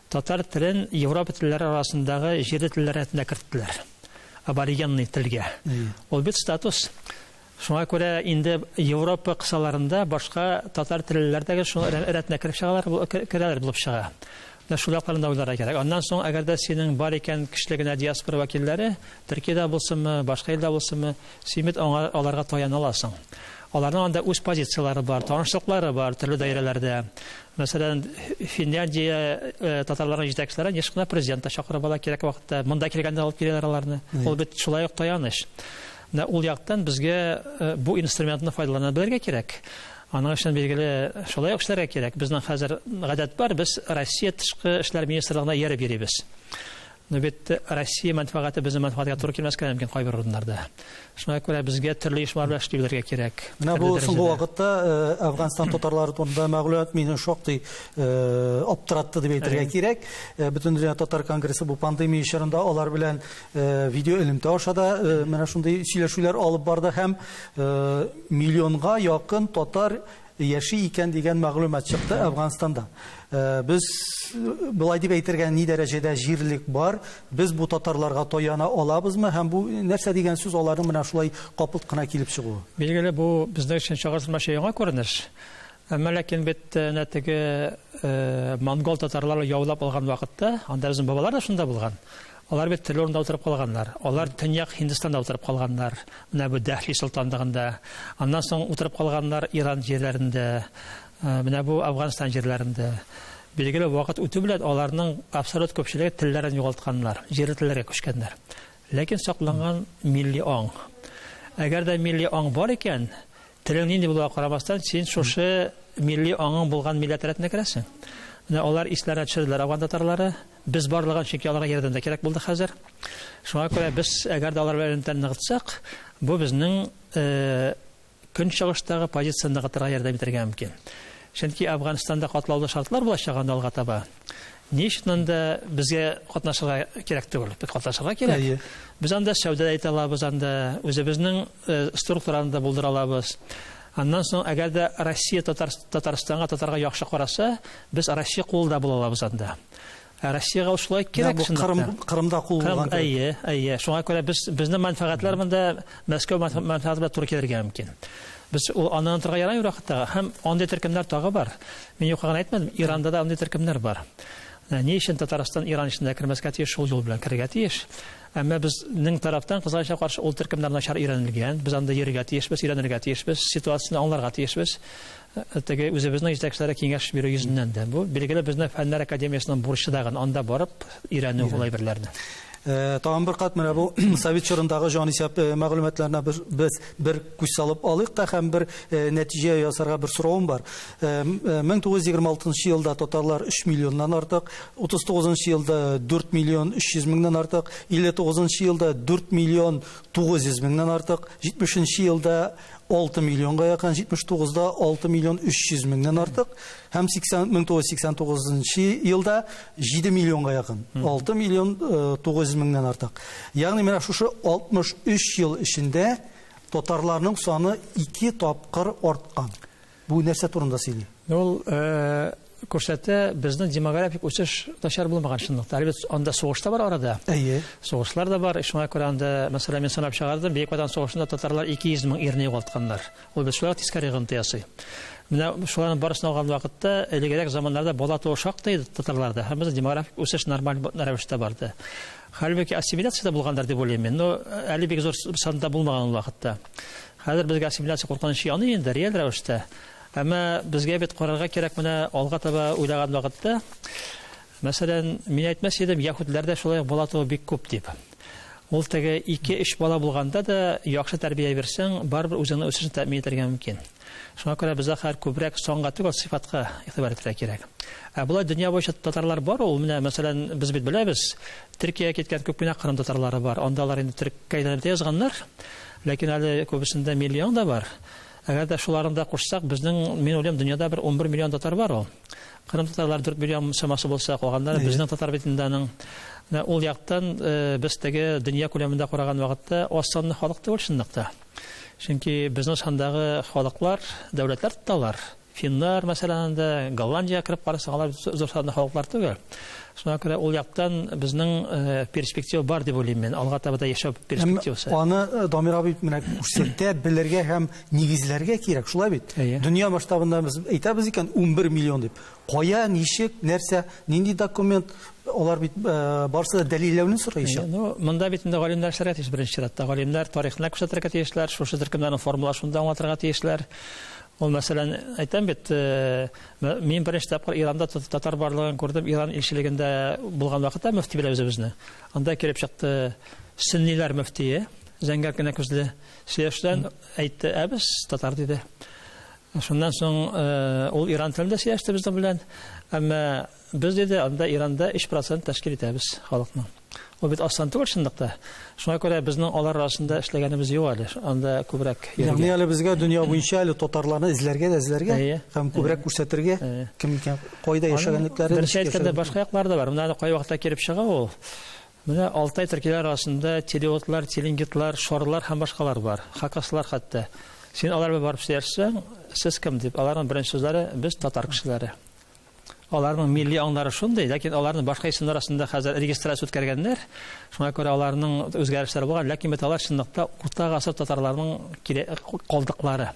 татар телен Европа телләре арасындагы җирле телләр рәтенә керттеләр. Аборигенный телгә. Ул бит статус. Шуңа күрә инде Европа кысаларында башка татар теллеләр дә шул рәтенә кереп чыгалар, керәләр булып чыга. Менә шул якларын да уйларга кирәк. Аннан соң, әгәр дә синең бар икән көчле генә диаспора вәкилләре, Төркиядә булсынмы, башка илдә булсынмы, син бит аңа аларга таяна аласың. Аларның анда үз позицияләре бар, танышлыклары бар төрле даирәләрдә. Мәсәлән, Финляндия татарларының җитәкчеләрен еш кына президент та чакырып ала кирәк вакытта. Монда килгәндә алып киләләр аларны. Ул бит шулай ук таяныч. Менә ул яктан безгә бу инструментны файдалана белергә кирәк. Аның өчен билгеле шулай ук эшләргә кирәк. Безнең хәзер гадәт бар, без Россия тышкы эшләр министрлыгына ияреп йөрибез. Но бит Россия мәнфәгате безнең мәнфәгатькә туры килмәскә мөмкин кайбер урыннарда. Шуңа күрә безгә төрле оешмалар белән эшли белергә кирәк. Менә бу соңгы вакытта Әфганстан татарлары турында мәгълүмат мине шактый аптыратты дип әйтергә кирәк. Бөтендөнья татар конгрессы бу пандемия чорында алар белән видео элемтә аша да менә шундый сөйләшүләр алып барды һәм миллионга якын татар яши икән дигән мәгълүмат чыкты Әфганстанда. Без болай дип әйтергә ни дәрәҗәдә җирлек бар, без бу татарларга таяна алабызмы һәм бу нәрсә дигән сүз аларның менә шулай капылт кына килеп чыгуы? Билгеле, бу безнең өчен чагыштырмача яңа күренеш. Әмма ләкин бит әнә теге монгол татарлары яулап алган вакытта, анда безнең бабалар да шунда булган. Алар бит төрле урында утырып калганнар. Алар Төньяк Һиндстанда утырып калганнар. Менә бу Дәһли солтанлыгында. Аннан соң утырып калганнар Иран җирләрендә, менә бу Әфганстан җирләрендә. Билгеле, вакыт үтү белән аларның абсолют күпчелеге телләрен югалтканнар, җирле телләргә күчкәннәр. Ләкин сакланган милли аң. Әгәр дә милли аң бар икән, телең нинди булуга карамастан, син шушы милли аңың булган милләт рәтенә керәсең. Менә алар исләренә төшерделәр афган татарлары. Без барлыгын, чөнки аларга ярдәм дә кирәк булды хәзер. Шуңа күрә без, әгәр дә алар белән элемтәне ныгытсак, бу безнең көнчыгыштагы позицияне ныгытырга ярдәм итәргә мөмкин. Чөнки Әфганстанда катлаулы шартлар булачак анда алга таба. Ни өчен анда безгә катнашырга кирәк түгел? Без катнашырга кирәк. Без анда сәүдә дә итә алабыз, анда үзебезнең структураны да булдыра алабыз. Аннан соң, әгәр дә Россия Татарстанга, татарга яхшы караса, без Россия кулында була алабыз анда. Ә Россиягә ул шулай кирәк чынлыкта. Кырым, Кырымда кул булган кебек. Әйе, әйе. Шуңа күрә без безнең мәнфәгатьләр монда Мәскәү мәнфәгате белән туры килергә мөмкин. Без ул аны онытырга ярамый вакытта. Һәм андый төркемнәр тагы бар. Мин юкка гына әйтмәдем, Иранда да андый төркемнәр бар. Ни өчен Татарстан Иран эчендә кермәскә тиеш, шул юл белән керергә тиеш. Әмма безнең тарафтан, кызганычка каршы, ул төркемнәр начар өйрәнелгән. Без анда йөрергә тиешбез, өйрәнергә тиешбез, ситуацияне аңларга тиешбез. Теге үзебезнең җитәкчеләргә киңәш бирү йөзеннән дә. Бу, билгеле, безнең Фәннәр академиясенең бурычы дагын, анда барып өйрәнү ул әйберләрне. Тагын бер кат менә бу совет чорындагы җанисәп мәгълүматларына без бер күз салып алыйк та һәм бер нәтиҗә ясарга бер соравым бар. 1926 елда татарлар 3 миллионнан артык, 39 елда 4 миллион 300 меңнән артык, 59 елда 4 миллион 900 меңнән артык, 70 елда 6 миллионга якын, 79-да 6 миллион 300 меңнән артык һәм 1989 елда 7 миллионга якын, 6 миллион 900 меңнән артык. Ягъни менә шушы 63 ел эчендә татарларның саны 2 тапкыр арткан. Бу нәрсә турында сөйли? Ул күрсәтә, безнең демографик үсеш начар булмаган чынлыкта. Әле бит анда сугыш та бар арада. Әйе. Сугышлар да бар. Шуңа күрә анда, мәсәлән, мин санап чыгардым, Бөек Ватан сугышында татарлар 200 мең ирне югалтканнар. Ул бит шулай ук тискәре йогынты ясый. Менә шуларның барысын алган вакытта, элегрәк заманнарда бала туу шактый иде татарларда. Һәм безнең демографик үсеш нормаль рәвештә барды. Хәлбуки ассимиляция дә булгандыр дип уйлыйм мин. Но әле бик зур санда булмаган ул вакытта. Хәзер безгә ассимиляция куркынычы яный инде, реаль рәвештә. Әмма безгә бит карарга кирәк менә алга таба уйлаган вакытта. Мәсәлән, мин әйтмәс идем, яһүдләрдә шулай ук бала туу бик күп дип. Ул теге 2-3 бала булганда да яхшы тәрбия бирсәң, барыбер үзеңнең үсешен тәэмин итәргә мөмкин. Шуңа күрә безгә хәзер күбрәк санга түгел, сыйфатка игътибар итәргә кирәк. Ә болай дөнья буенча татарлар бар ул, менә мәсәлән, без бит беләбез, Төркиягә киткән күп кенә Кырым татарлары бар. Анда алар инде төреккә әйләнеп тә язганнар. Ләкин әле күбесендә миллион да бар. Әгәр дә шуларны да кушсак, безнең, мин уйлыйм, дөньяда бер 11 миллион татар бар ул. Кырым татарлары 4 миллион чамасы булса, калганнары безнең татар бит инде аның. Менә ул яктан без теге дөнья күләмендә караган вакытта аз санлы халык түгел чынлыкта. Чөнки безнең сандагы халыклар, дәүләтләр тоталар. Финнар, мәсәлән, анда Голландиягә кереп карасаң, алар зур санлы халыклар түгел. Шуңа күрә ул яктан безнең перспектива бар дип уйлыйм мин, алга таба да яшәү перспективасы. Аны Дамир абый менә күрсәтә белергә һәм нигезләргә кирәк, шулай бит? Дөнья масштабында без әйтәбез икән 11 миллион дип. Кая, ничек, нәрсә, нинди документ, алар бит барысы да дәлилләүне сорый ич. Ну, монда бит инде галимнәр эшләргә тиеш беренче чиратта. Галимнәр тарихны күрсәтергә тиешләр, шушы төркемнәрнең формалашуын да аңлатырга тиешләр. Ул, мәсәлән, әйтәм бит, мин беренче тапкыр Иранда татар барлыгын күрдем, Иран илчелегендә булган вакытта мөфти белән үзебезне. Анда килеп чыкты сөнниләр мөфтие, зәңгәр генә күзле сөйләштән әйтте, ә без татар диде. Шуннан соң ул Иран телендә сөйләште безнең белән. Әмма без диде, анда Иранда 3% тәшкил итәбез халыкның. Ул бит аз сан түгел чынлыкта. Шуңа күрә безнең алар арасында эшләгәнебез юк әле. Анда күбрәк йөрергә. Ягъни әле безгә дөнья буенча әле татарларны эзләргә дә эзләргә һәм күбрәк күрсәтергә, кем икән, кайда яшәгәнлекләрен. Беренче әйткәндә башка яклар да бар. Менә әле кай вакытта килеп чыга ул. Менә Алтай төркиләр арасында телеотлар, теленгитлар, шорлар һәм башкалар бар. Хакаслар хәтта. Син алар белән барып сөйләшсәң, сез кем дип, аларның беренче сүзләре без татар кешеләре. Аларның милли аңнары шундый, ләкин аларны башка исемнәр астында хәзер регистрация үткәргәннәр. Шуңа күрә аларның үзгәрешләре булган, ләкин бит алар чынлыкта урта гасыр татарларының калдыклары.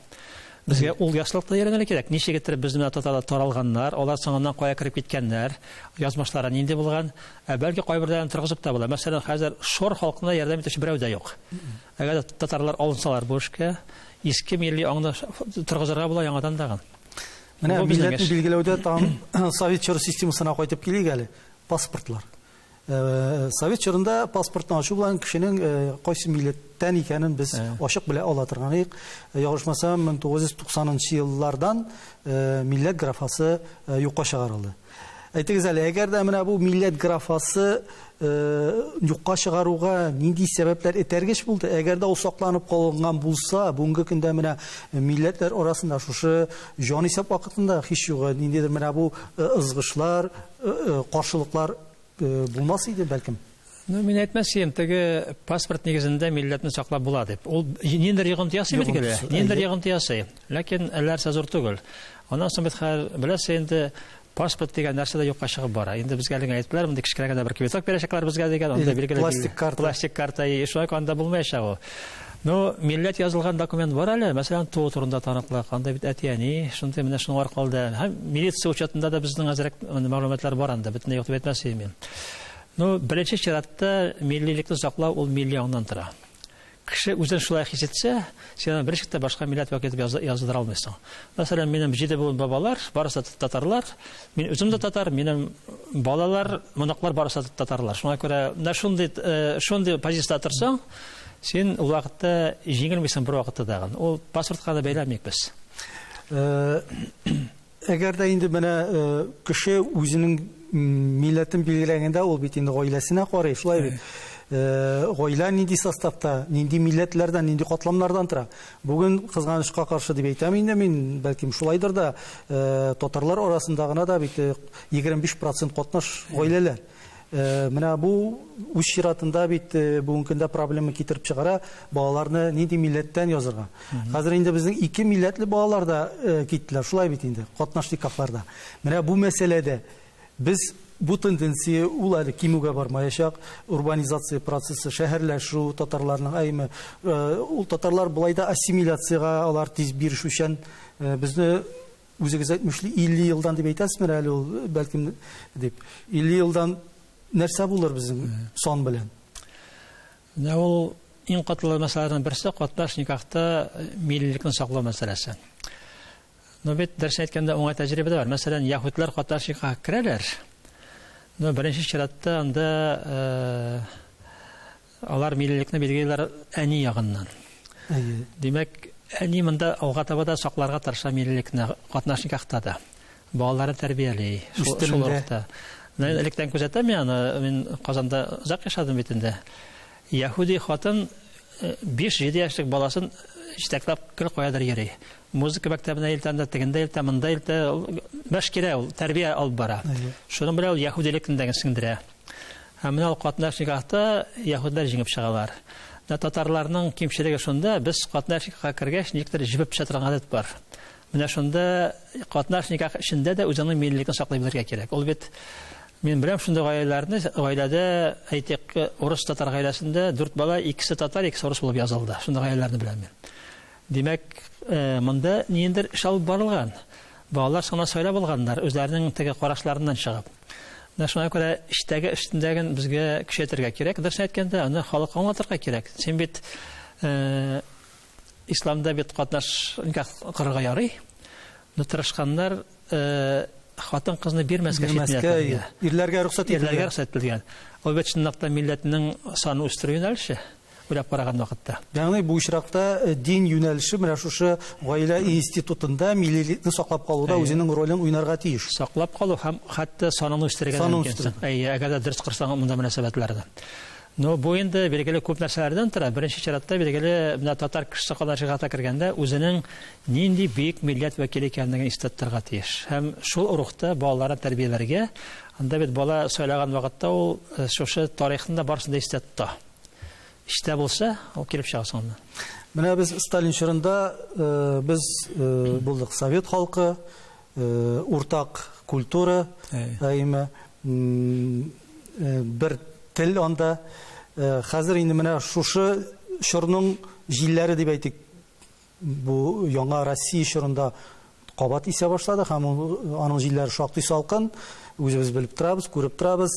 Безгә ул яссылыкта өйрәнергә кирәк. Ничек итеп безнең менә татарлар таралганнар, алар соңыннан кая кереп киткәннәр, язмышлары нинди булган. Ә бәлки кайберләрен торгызып та була. Мәсәлән, хәзер Шор халкына ярдәм итүче берәү дә юк. Әгәр дә татарлар алынсалар бу эшкә, иске милли аңны торгызырга була яңадан тагын. Менә милләтне билгеләүдә тагын совет чоры системасына кайтып килик әле. Паспортлар. Совет чорында паспортны ачу белән кешенең кайсы милләттән икәнен без ачык белә ала торган идек. Ялгышмасам, 1990 еллардан милләт графасы юкка чыгарылды. Әйтегез әле, әгәр дә менә бу милләт графасы юкка чыгаруга нинди сәбәпләр этәргеч булды? Әгәр дә ул сакланып калынган булса, бүгенге көндә менә милләтләр арасында шушы җанисәп вакытында һич югы ниндидер менә бу ызгышлар, каршылыклар булмас иде, бәлкем. Ну, мин әйтмәс идем, теге паспорт нигезендә милләтне саклап була дип. Ул ниндидер йогынты ясый бит әле, ниндидер йогынты ясый. Ләкин әлләрсә зур түгел. Аннан соң бит хәзер беләсез инде, паспорт дигән нәрсә дә юкка чыгып бара. Инде безгә әле генә әйттеләр, мондый кечкенә генә бер квиток бирәчәкләр безгә дигән, анда билгеле пластик карта. Пластик карта, и шулай анда булмаячак ул. Ну, милләт язылган документ бар әле, мәсәлән, туу турында таныклык, анда бит әти-әни, шундый менә шуның аркылы да, һәм милиция учетында да безнең әзрәк мәгълүматлар бар анда, бөтенләй юк дип әйтмәс идем мин. Ну, беренче чиратта миллилекне саклау ул милли аңнан тора. Кеше үзен шулай хис итсә, син аны берничек тә башка милләт вәкиле итеп яздыра алмыйсың. Мәсәлән, минем 7 буын бабалар, барысы да татарлар. Мин үзем дә татар, минем балалар, моныклар барысы да татарлар. Шуңа күрә менә шундый позициядә торсаң, син ул вакытта җиңелмисең бер вакытта тагын. Ул паспортка да бәйләмик без. Әгәр дә инде менә кеше үзенең милләтен билгеләгәндә, ул бит инде гаиләсенә карый, шулай бит. Гаилә нинди составта, нинди милләтләрдән, нинди катламнардан тора. Бүген кызганычка каршы дип әйтәм инде мин, бәлкем шулайдыр да, татарлар арасында гына да бит 25% катнаш гаиләләр. Менә бу үз чиратында бит бүгенге көндә проблема китереп чыгара, балаларны нинди милләттән язырга. Хәзер инде безнең ике милләтле балалар да киттеләр, шулай бит инде, катнаш никахларда. Менә бу мәсьәләдә без бу тенденция ул әле кимүгә бармаячак. Урбанизация процессы, шәһәрләшү татарларның әйме, ул татарлар болай да ассимиляциягә алар тиз бирешүчән. Безне үзегез әйтмешли 50 елдан дип әйтәсезме әле ул, бәлкем дип. 50 елдан нәрсә булыр безнең сан белән? Менә ул иң катлаулы мәсьәләләрнең берсе катнаш никахта миллилекне саклау мәсьәләсе. Но бит дөрес әйткәндә уңай тәҗрибә дә бар. Мәсәлән, яһүдләр катнаш никахка керәләр. Но беренче чиратта анда алар миллилекне билгелиләр әни ягыннан. Димәк, әни монда алга таба да сакларга тырыша миллилекне катнаш никахта да. Балаларын тәрбияли. Шул вакытта. Менә электән күзәтәм мин аны, мин Казанда озак яшәдем бит инде. Яһүди хатын 5-7 яшьлек баласын җитәкләп гел каядыр йөри. Музыка мәктәбенә илтә, анда тегендә илтә, монда илтә. Мәш килә ул, тәрбия алып бара. Шуның белән ул яһүдилекне дә сеңдерә. Һәм менә ул катнаш никахта яһүдләр җиңеп чыгалар. Менә татарларның кимчелеге шунда, без катнаш никахка кергәч, никтер җебеп төшә торган гадәт бар. Менә шунда катнаш никах эчендә дә үзеңнең миллилекне саклый белергә кирәк. Ул бит мин беләм шундый гаиләләрне, гаиләдә, әйтик, урыс-татар гаиләсендә дүрт бала, икесе татар, икесе урыс булып язылды. Шундый гаиләләрне беләм мин. Димәк, монда ниндидер эш алып барылган. Балалар соңыннан сайлап алганнар, үзләренең теге карашларыннан чыгып. Менә шуңа күрә эчтәге өстендәген безгә көчәйтергә кирәк. Дөресен әйткәндә, аны халыкка аңлатырга кирәк. Син бит исламда бит катнаш никах кырырга ярый. Но тырышканнар хатын-кызны бирмәскә чит милләтләргә. Ирләргә рөхсәт ителгән. Ирләргә рөхсәт ителгән. Ул бит чынлап та милләтнең санын үстерү юнәлеше. Уйлап караган вакытта. Ягъни бу очракта дин юнәлеше менә шушы гаилә институтында миллилекне саклап калуда үзенең ролен уйнарга тиеш. Саклап калу һәм хәтта санын үстерергә дә мөмкин. Әйе, әгәр дә дөрес корсаң монда мөнәсәбәтләрне. Но бу инде билгеле күп нәрсәләрдән тора. Беренче чиратта билгеле менә татар кешесе катнашырга кергәндә үзенең нинди бөек милләт вәкиле икәнлеген истә тотарга тиеш. Һәм шул рухта балаларын тәрбияләргә. Анда бит бала сайлаган вакытта ул шушы тарихны да барысын да истә тота. Эштә булса, ул килеп чыга соңыннан. Менә без Сталин чорында без булдык совет халкы, уртак культура, әйме, бер тел анда. Хәзер инде менә шушы чорның җилләре дип әйтик, бу яңа Россия чорында кабат исә башлады һәм аның җилләре шактый салкын. Үзебез белеп торабыз, күреп торабыз.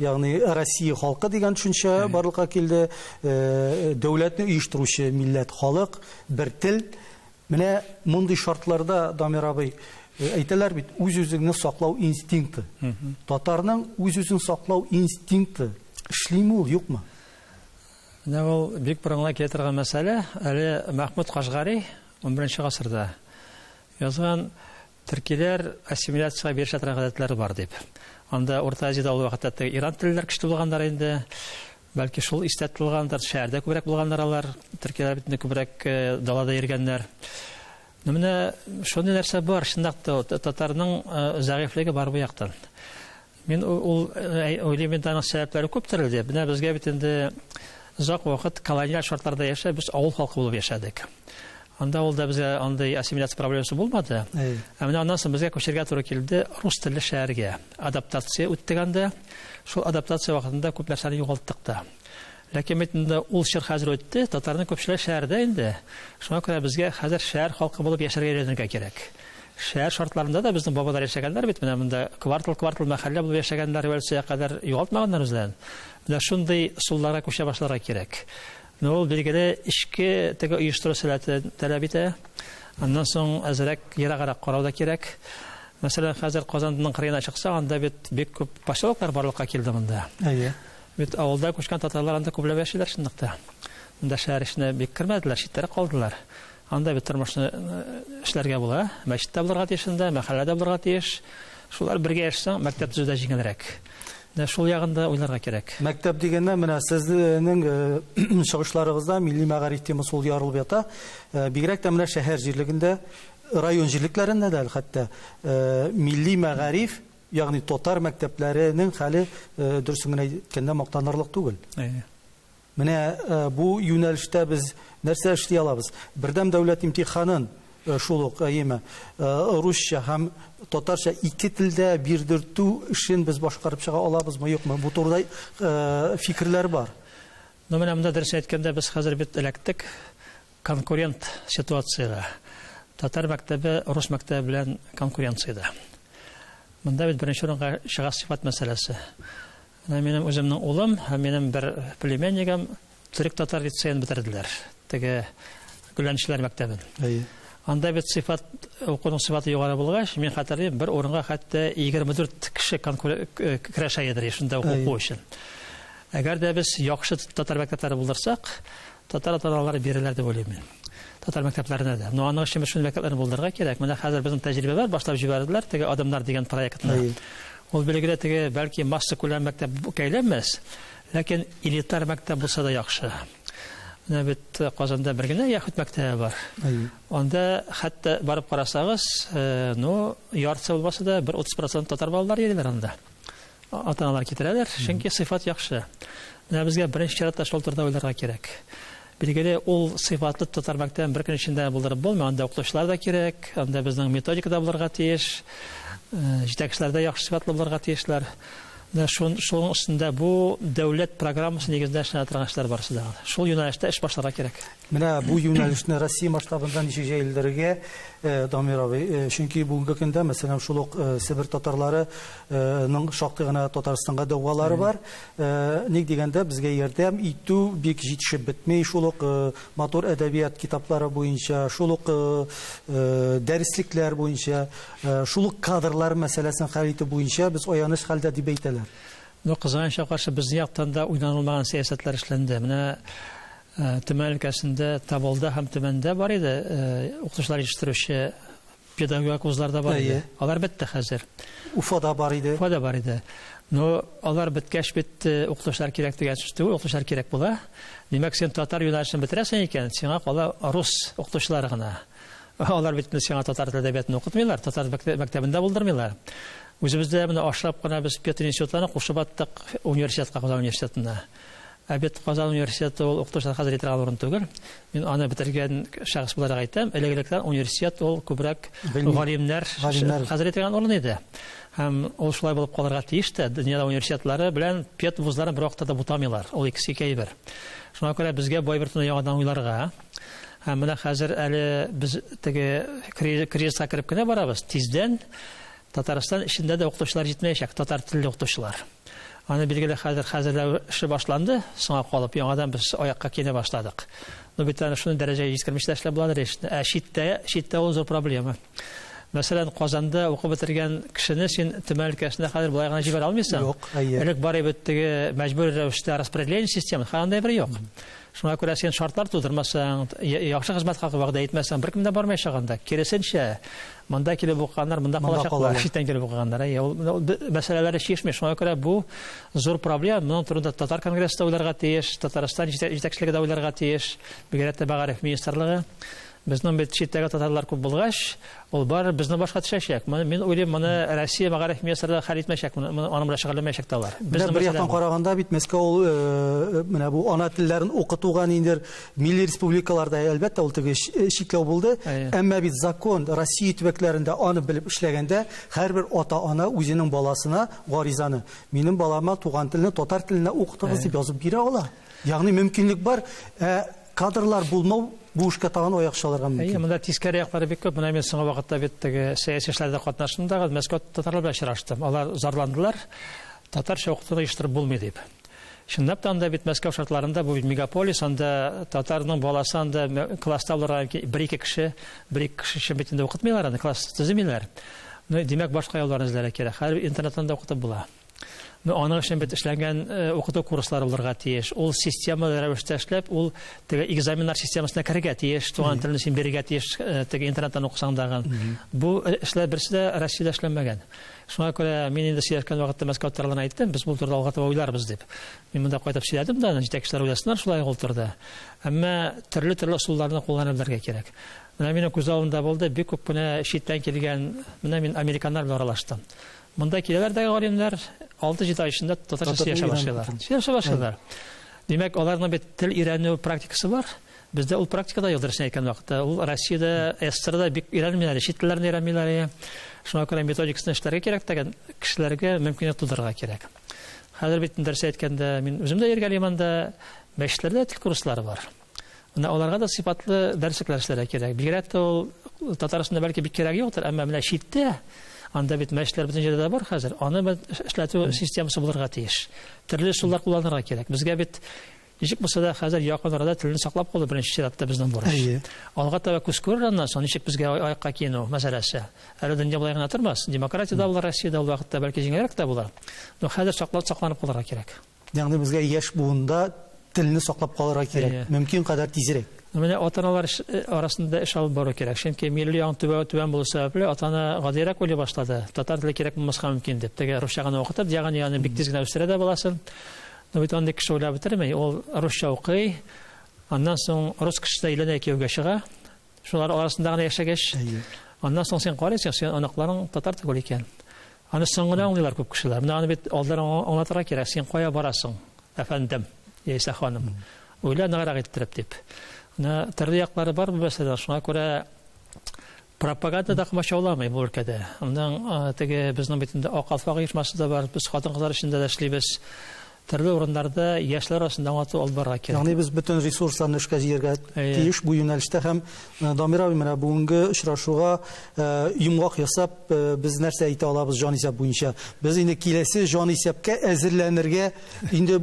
Ягъни Россия халкы дигән төшенчә барлыкка килде. Дәүләтне оештыручы милләт, халык, бер тел. Менә мондый шартларда, Дамир абый, әйтәләр бит, үз-үзеңне саклау инстинкты. Татарның үз-үзен саклау инстинкты эшлиме ул, юкмы? Менә ул бик борынгыдан килә торган мәсьәлә. Әле Мәхмүд Кашгари 11 гасырда язган төркиләр ассимиляциягә бирешә торган гадәтләре бар дип. Анда Урта Азиядә ул вакытта теге Иран теллеләр көчле булганнар инде. Бәлки шул истә тотылгандыр, шәһәрдә күбрәк булганнар алар. Төркиләр бит инде күбрәк далада йөргәннәр. Ну менә шундый нәрсә бар, чынлап та татарның зәгыйфьлеге бар бу яктан. Мин ул уйлыйм инде, аның сәбәпләре күп төрле дип. Менә безгә бит инде озак вакыт колониаль шартларда яшәп, без авыл халкы булып яшәдек. Анда ул да безгә андый ассимиляция проблемасы булмады. Ә менә аннан соң безгә күчәргә туры килде рус телле шәһәргә. Адаптация үттек анда. Шул адаптация вакытында күп нәрсәне югалттык та. Ләкин бит инде ул чор хәзер үтте, татарның күпчелеге шәһәрдә инде. Шуңа күрә безгә хәзер шәһәр халкы булып яшәргә өйрәнергә кирәк. Шәһәр шартларында да безнең бабалар яшәгәннәр бит, менә монда квартал-квартал мәхәллә булып яшәгәннәр революциягә кадәр югалтмаганнар үзләрен. Менә шундый ысулларга күчә башларга кирәк. Но ул билгеле эчке теге оештыру сәләте таләп итә. Аннан соң әзрәк ераграк карау да кирәк. Мәсәлән, хәзер Казанның кырыена чыксак, анда бит бик күп поселоклар барлыкка килде монда. Әйе. Бит авылда күчкән татарлар анда күпләп яшиләр чынлыкта. Монда шәһәр эченә бик кермәделәр, читтәрәк калдылар. Анда бит тормышны эшләргә була. Мәчет тә булырга тиеш анда, мәхәллә дә булырга тиеш. Шулар бергә яшәсәң, мәктәп төзү дә җиңелрәк. Менә шул ягын да уйларга кирәк. Мәктәп дигәндә, менә сезнең чыгышларыгызда милли мәгариф темасы ул ярылып ята. Бигрәк тә менә шәһәр җирлегендә, район җирлекләрендә дә хәтта милли мәгариф, ягъни татар мәктәпләренең хәле дөресен генә әйткәндә мактанырлык түгел. Менә бу юнәлештә без нәрсә эшли алабыз? Бердәм дәүләт имтиханын шул ук, әйеме, русча һәм татарча ике телдә бирдертү эшен без башкарып чыга алабызмы, юкмы? Бу турыда фикерләр бар. Ну, менә монда дөрес әйткәндә, без хәзер бит эләктек конкурент ситуациягә. Татар мәктәбе рус мәктәбе белән конкуренциядә. Монда бит беренче урынга чыга сыйфат мәсьәләсе. Менә минем үземнең улым һәм минем бер племяннигым төрек-татар лицеен бетерделәр. Теге Гөләнчеләр мәктәбен. Әйе. Анда бит сыйфат, укуның сыйфаты югары булгач, мин хәтерлим, бер урынга хәтта 24 кеше көрәшә иде шунда уку өчен. Әгәр дә без яхшы татар мәктәпләре булдырсак, татар ата-аналары бирәләр дип уйлыйм мин. Татар мәктәпләренә дә. Но аның өчен без шундый мәктәпләрне булдырырга кирәк. Менә хәзер безнең тәҗрибә бар, башлап җибәрделәр теге Адымнар дигән проектны. Ул билгеле теге бәлки масса күләм мәктәп әйләнмәс, ләкин элитар мәктәп булса да яхшы. Менә бит Казанда бер генә яһүд мәктәбе бар. Анда хәтта барып карасагыз, ну, яртысы булмаса да, бер 30% татар балалары йөриләр анда. Ата-аналар китерәләр, чөнки сыйфат яхшы. Менә безгә беренче чиратта шул турыда уйларга кирәк. Билгеле, ул сыйфатлы татар мәктәбен бер көн эчендә булдырып булмый. Анда укытучылар да кирәк, анда безнең методика да булырга тиеш, җитәкчеләр дә яхшы сыйфатлы булырга тиешләр. Менә шуның өстендә бу дәүләт программасы нигезендә эшләнә торган эшләр барысы да. Шул юнәлештә эш башларга кирәк. Менә бу юнәлешне Россия масштабында ничек җәелдерергә, Дамир абый? Чөнки бүгенге көндә, мәсәлән, шул ук Себер татарлары ның шактый гына Татарстанга дәгъвалары бар. Ник дигәндә, безгә ярдәм итү бик җитешеп бетми. Шул ук матур әдәбият китаплары буенча, шул ук дәреслекләр буенча, шул ук кадрлар мәсьәләсен хәл итү буенча без аяныч хәлдә дип әйтәләр. Ну, кызганычка каршы, безнең яктан да уйланылмаган сәясәтләр эшләнде. Менә Төмән өлкәсендә Таболда һәм Төмәндә бар иде укытучылар җитештерүче педагогик вузлар да бар иде. Алар бетте хәзер. Уфада бар иде. Уфада бар иде. Но алар беткәч бит укытучылар кирәк дигән сүз түгел, укытучылар кирәк була. Димәк, син татар юнәлешен бетерәсең икән, сиңа кала рус укытучылары гына. Алар бит сиңа татар теле әдәбиятын укытмыйлар, татар мәктәбендә булдырмыйлар. Үзебездә менә ашлап кына без пединститутларны кушып аттык университетка, Казан университетына. Ә бит Казан университеты ул укытучылар хәзер торган урын түгел. Мин аны бетергән шәхес буларак әйтәм, элек-электән университет ул күбрәк галимнәр хәзер торган урын иде. Һәм ул шулай булып калырга тиеш тә. Дөньяда университетлары белән пед вузларын бер вакытта да бутамыйлар. Ул икесе ике әйбер. Шуңа күрә безгә бу әйберне яңадан уйларга. Һәм менә хәзер әле без теге кризиска кереп кенә барабыз. Тиздән Татарстан эчендә дә укытучылар җитмәячәк, татар телле укытучылар. Аны билгеле хәзер хәзерләү эше башланды, соңа калып яңадан без аякка килә башладык. Но бит аны шундый дәрәҗәгә җиткермичә дә эшләп буладыр эшне. Ә читтә, читтә ул зур проблема. Мәсәлән, Казанда укып бетергән кешене син Төмән өлкәсенә хәзер болай гына җибәрә алмыйсың. Юк, әйе. Элек бар бит теге мәҗбүри рәвештә распределение системасы, хәзер андый бер юк. Шуңа күрә син шартлар тудырмасаң, яхшы хезмәт хакы вәгъдә итмәсәң, беркем дә бармаячак анда. Киресенчә, монда килеп укыганнар монда калачаклар, читтән килеп укыганнар. Әйе, ул мәсьәләләре чишми. Шуңа күрә бу зур проблема. Моның турында Татар конгрессы да уйларга тиеш, Татарстан җитәкчелеге дә уйларга тиеш, бигрәк тә Мәгариф министрлыгы. Безнең бит читтәге татарлар күп булгач, ул бар безнең башка төшәчәк. Моны мин уйлыйм, моны Россия мәгариф министрлыгы хәл итмәячәк, моны аның белән шөгыльләнмәячәк тә алар. Менә бер яктан караганда бит Мәскәү ул менә бу ана телләрен укытуга ниндидер милли республикаларда әлбәттә ул теге чикләү булды. Әмма бит закон Россия төбәкләрендә аны белеп эшләгәндә һәрбер ата-ана үзенең баласына гаризаны минем балама туган телне татар теленә укытыгыз дип язып бирә ала. Ягъни мөмкинлек бар, ә кадрлар булмау бу эшкә тагын аяк чалырга мөмкин. Әйе, монда тискәре яклары бик күп. Менә мин соңгы вакытта бит теге сәяси эшләрдә катнаштым да, Мәскәү татарлар белән очраштым. Алар зарландылар, татарча укытуны оештырып булмый дип. Чынлап та анда бит Мәскәү шартларында бу бит мегаполис, анда татарның баласы анда класста булырга бер-ике кеше, бер-ике кеше өчен бит инде укытмыйлар аны, класс төземиләр. Ну, димәк, башка юлларны эзләргә кирәк. Хәзер интернеттан да укытып була. Но аның өчен бит эшләнгән укыту курслары булырга тиеш. Ул системалы рәвештә эшләп, ул теге экзаменнар системасына керергә тиеш, туган телне син бирергә тиеш, теге интернеттан укысаң дагы. Бу эшләр берсе дә Россиядә эшләнмәгән. Шуңа күрә мин инде сөйләшкән вакытта Мәскәү татарларына әйттем, без бу турыда алга таба уйларбыз дип. Мин монда кайтып сөйләдем дә, җитәкчеләр уйласыннар шулай ул турыда. Әмма төрле-төрле ысулларны куллана белергә кирәк. Менә минем күз алдымда булды, бик күп кенә читтән килгән, менә мин американнар белән аралаштым. Монда киләләр дә галимнәр, 6-7 ай эчендә татарча сөйләшә башлыйлар. Сөйләшә башлыйлар. Димәк, аларның бит тел өйрәнү практикасы бар. Бездә ул практика да юк, дөресен әйткән вакытта. Ул Россиядә, СССРда бик өйрәнмиләр, чит телләрне өйрәнмиләр. Шуңа күрә методикасын эшләргә кирәк дигән кешеләргә мөмкинлек тудырырга кирәк. Хәзер бит дөрес әйткәндә, мин үзем дә йөргәлим анда, мәчетләрдә тел курслары бар. Менә аларга да сыйфатлы дәреслекләр эшләргә кирәк. Бигрәк тә ул Татарстанда бәлки бик кирәге юктыр, әмма менә читтә анда бит мәчетләр бөтен җирдә дә бар хәзер. Аны эшләтү системасы булырга тиеш. Төрле ысуллар кулланырга кирәк. Безгә бит ничек булса да хәзер якын арада телне саклап калу беренче чиратта безнең бурыч. Алга таба күз күрер аннан соң ничек безгә аякка киенү мәсьәләсе. Әле дөнья болай гына тормас. Демократия дә булыр Россиядә ул вакытта бәлки җиңелрәк тә булыр. Но хәзер саклап сакланып калырга кирәк. Ягъни безгә яшь буында телне саклап калырга кирәк, мөмкин кадәр тизрәк. Менә ата-аналар арасында эш алып бару кирәк. Чөнки милли аң түбән булу сәбәпле, ата-ана гадирәк уйлый башлады. Татар теле кирәк булмаска мөмкин дип. Теге русча гына укытып, ягъни аны бик тиз генә үстерә дә баласын. Но бит андый кеше уйлап бетерми. Ул русча укый. Аннан соң рус кешесенә өйләнә, кияүгә чыга. Шулар арасында гына яшәгәч, аннан соң син карыйсың, син оныкларың татар түгел икән. Аны соң гына аңлыйлар күп кешеләр. Менә аны бит алдан аңлатырга кирәк. Син кая барасың, әфәндем, яисә ханым? Уйла ныграк иттереп дип. Менә төрле яклары бар бу мәсьәләдә. Шуңа күрә пропаганда да комачауламый бу өлкәдә. Моның теге безнең бит инде Ак калфак оешмасы да бар, без хатын-кызлар эшендә дә эшлибез. Төрле урыннарда яшьләр арасында аңлату алып барырга кирәк. Ягъни без бөтен ресурсларны эшкә җигәргә тиеш бу юнәлештә һәм Дамир абый, менә бүгенге очрашуга йомгак ясап, без нәрсә әйтә алабыз җанисәп буенча? Без инде киләсе җанисәпкә әзерләнергә инде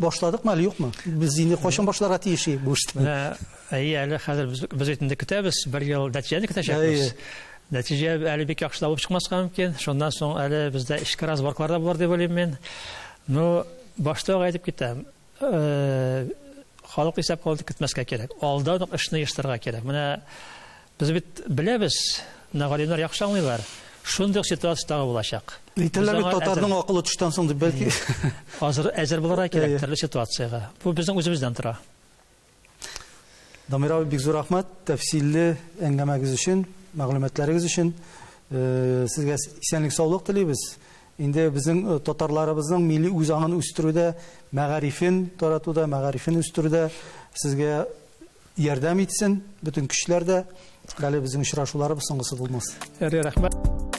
башладыкмы әле, юкмы? Без инде кайчан башларга тиеш бу эшне? Менә әйе, әле хәзер без, без бит инде көтәбез, бер ел нәтиҗәне көтәчәкбез. Нәтиҗә әле бик яхшы да булып чыкмаска мөмкин. Шуннан соң әле бездә эчке разборкалар да булыр дип уйлыйм мин. Ну, башта ук әйтеп китәм, халык исәпкә алуны көтмәскә кирәк. Алдан ук эшне оештырырга кирәк. Менә без бит беләбез, менә галимнәр яхшы аңлыйлар. Шундый ук ситуация тагы булачак. Әйтәләр бит, татарның акылы төштән соң дип, бәлки. Азыр, әзер булырга кирәк төрле ситуациягә. Бу безнең үзебездән тора. Дамир абый, бик зур рәхмәт тәфсилле әңгәмәгез өчен, мәгълүматларыгыз өчен. Э, сезгә исәнлек саулык телибез. Инде безнең э, татарларыбызның милли үзаңын үстерүдә, мәгарифен таратуда, мәгарифен үстерүдә сезгә ярдәм итсен бөтен көчләр дә. Әле безнең очрашуларыбыз соңгысы булмас. Рәхмәт.